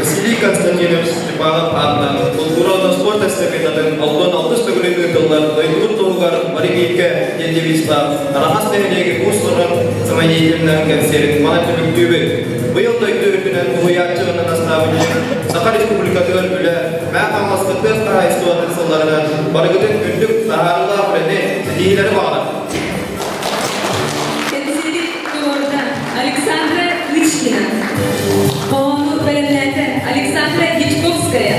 Василий Константинович Степанов аатынан култуура уонна спорт эстафетатын 66 төгүлүн ыытыллар дойдубут туһугар бары бииргэ диэн девизтаах Араҥас нэһилиэги уус-уран самодеятельнай кэнсиэрин манан түмүктүүбүт. Быйыл дойду үрдүнэн уһуйааччы уонна настаабынньык Саха Республикатыгар үлэ Мэҥэ Хаҥаласка тыа хаһаайыстыбатын сылларынан барыгытын үрдүк таһаарыылаах үлэни, ситиһиилэри баҕарабыт. Кэнсиэри туруорда Александра Кычкина. Хоһоону бэлэмнээтэ Александра Дьячковская.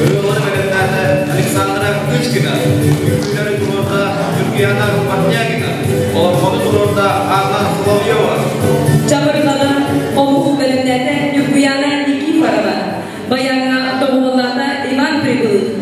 Ырыалары бэлэмнээтэ Александра Кычкина. Үҥкүүлэри туруорда Ньургуяна Портнягина. Олоҥхону туруорда Анна Соловьева. Чабырҕаҕа хомуһу бэлэмнээтэ Ньургуяна Никифорова. Баяҥҥа доҕуһуоллаата Иван Прибылых.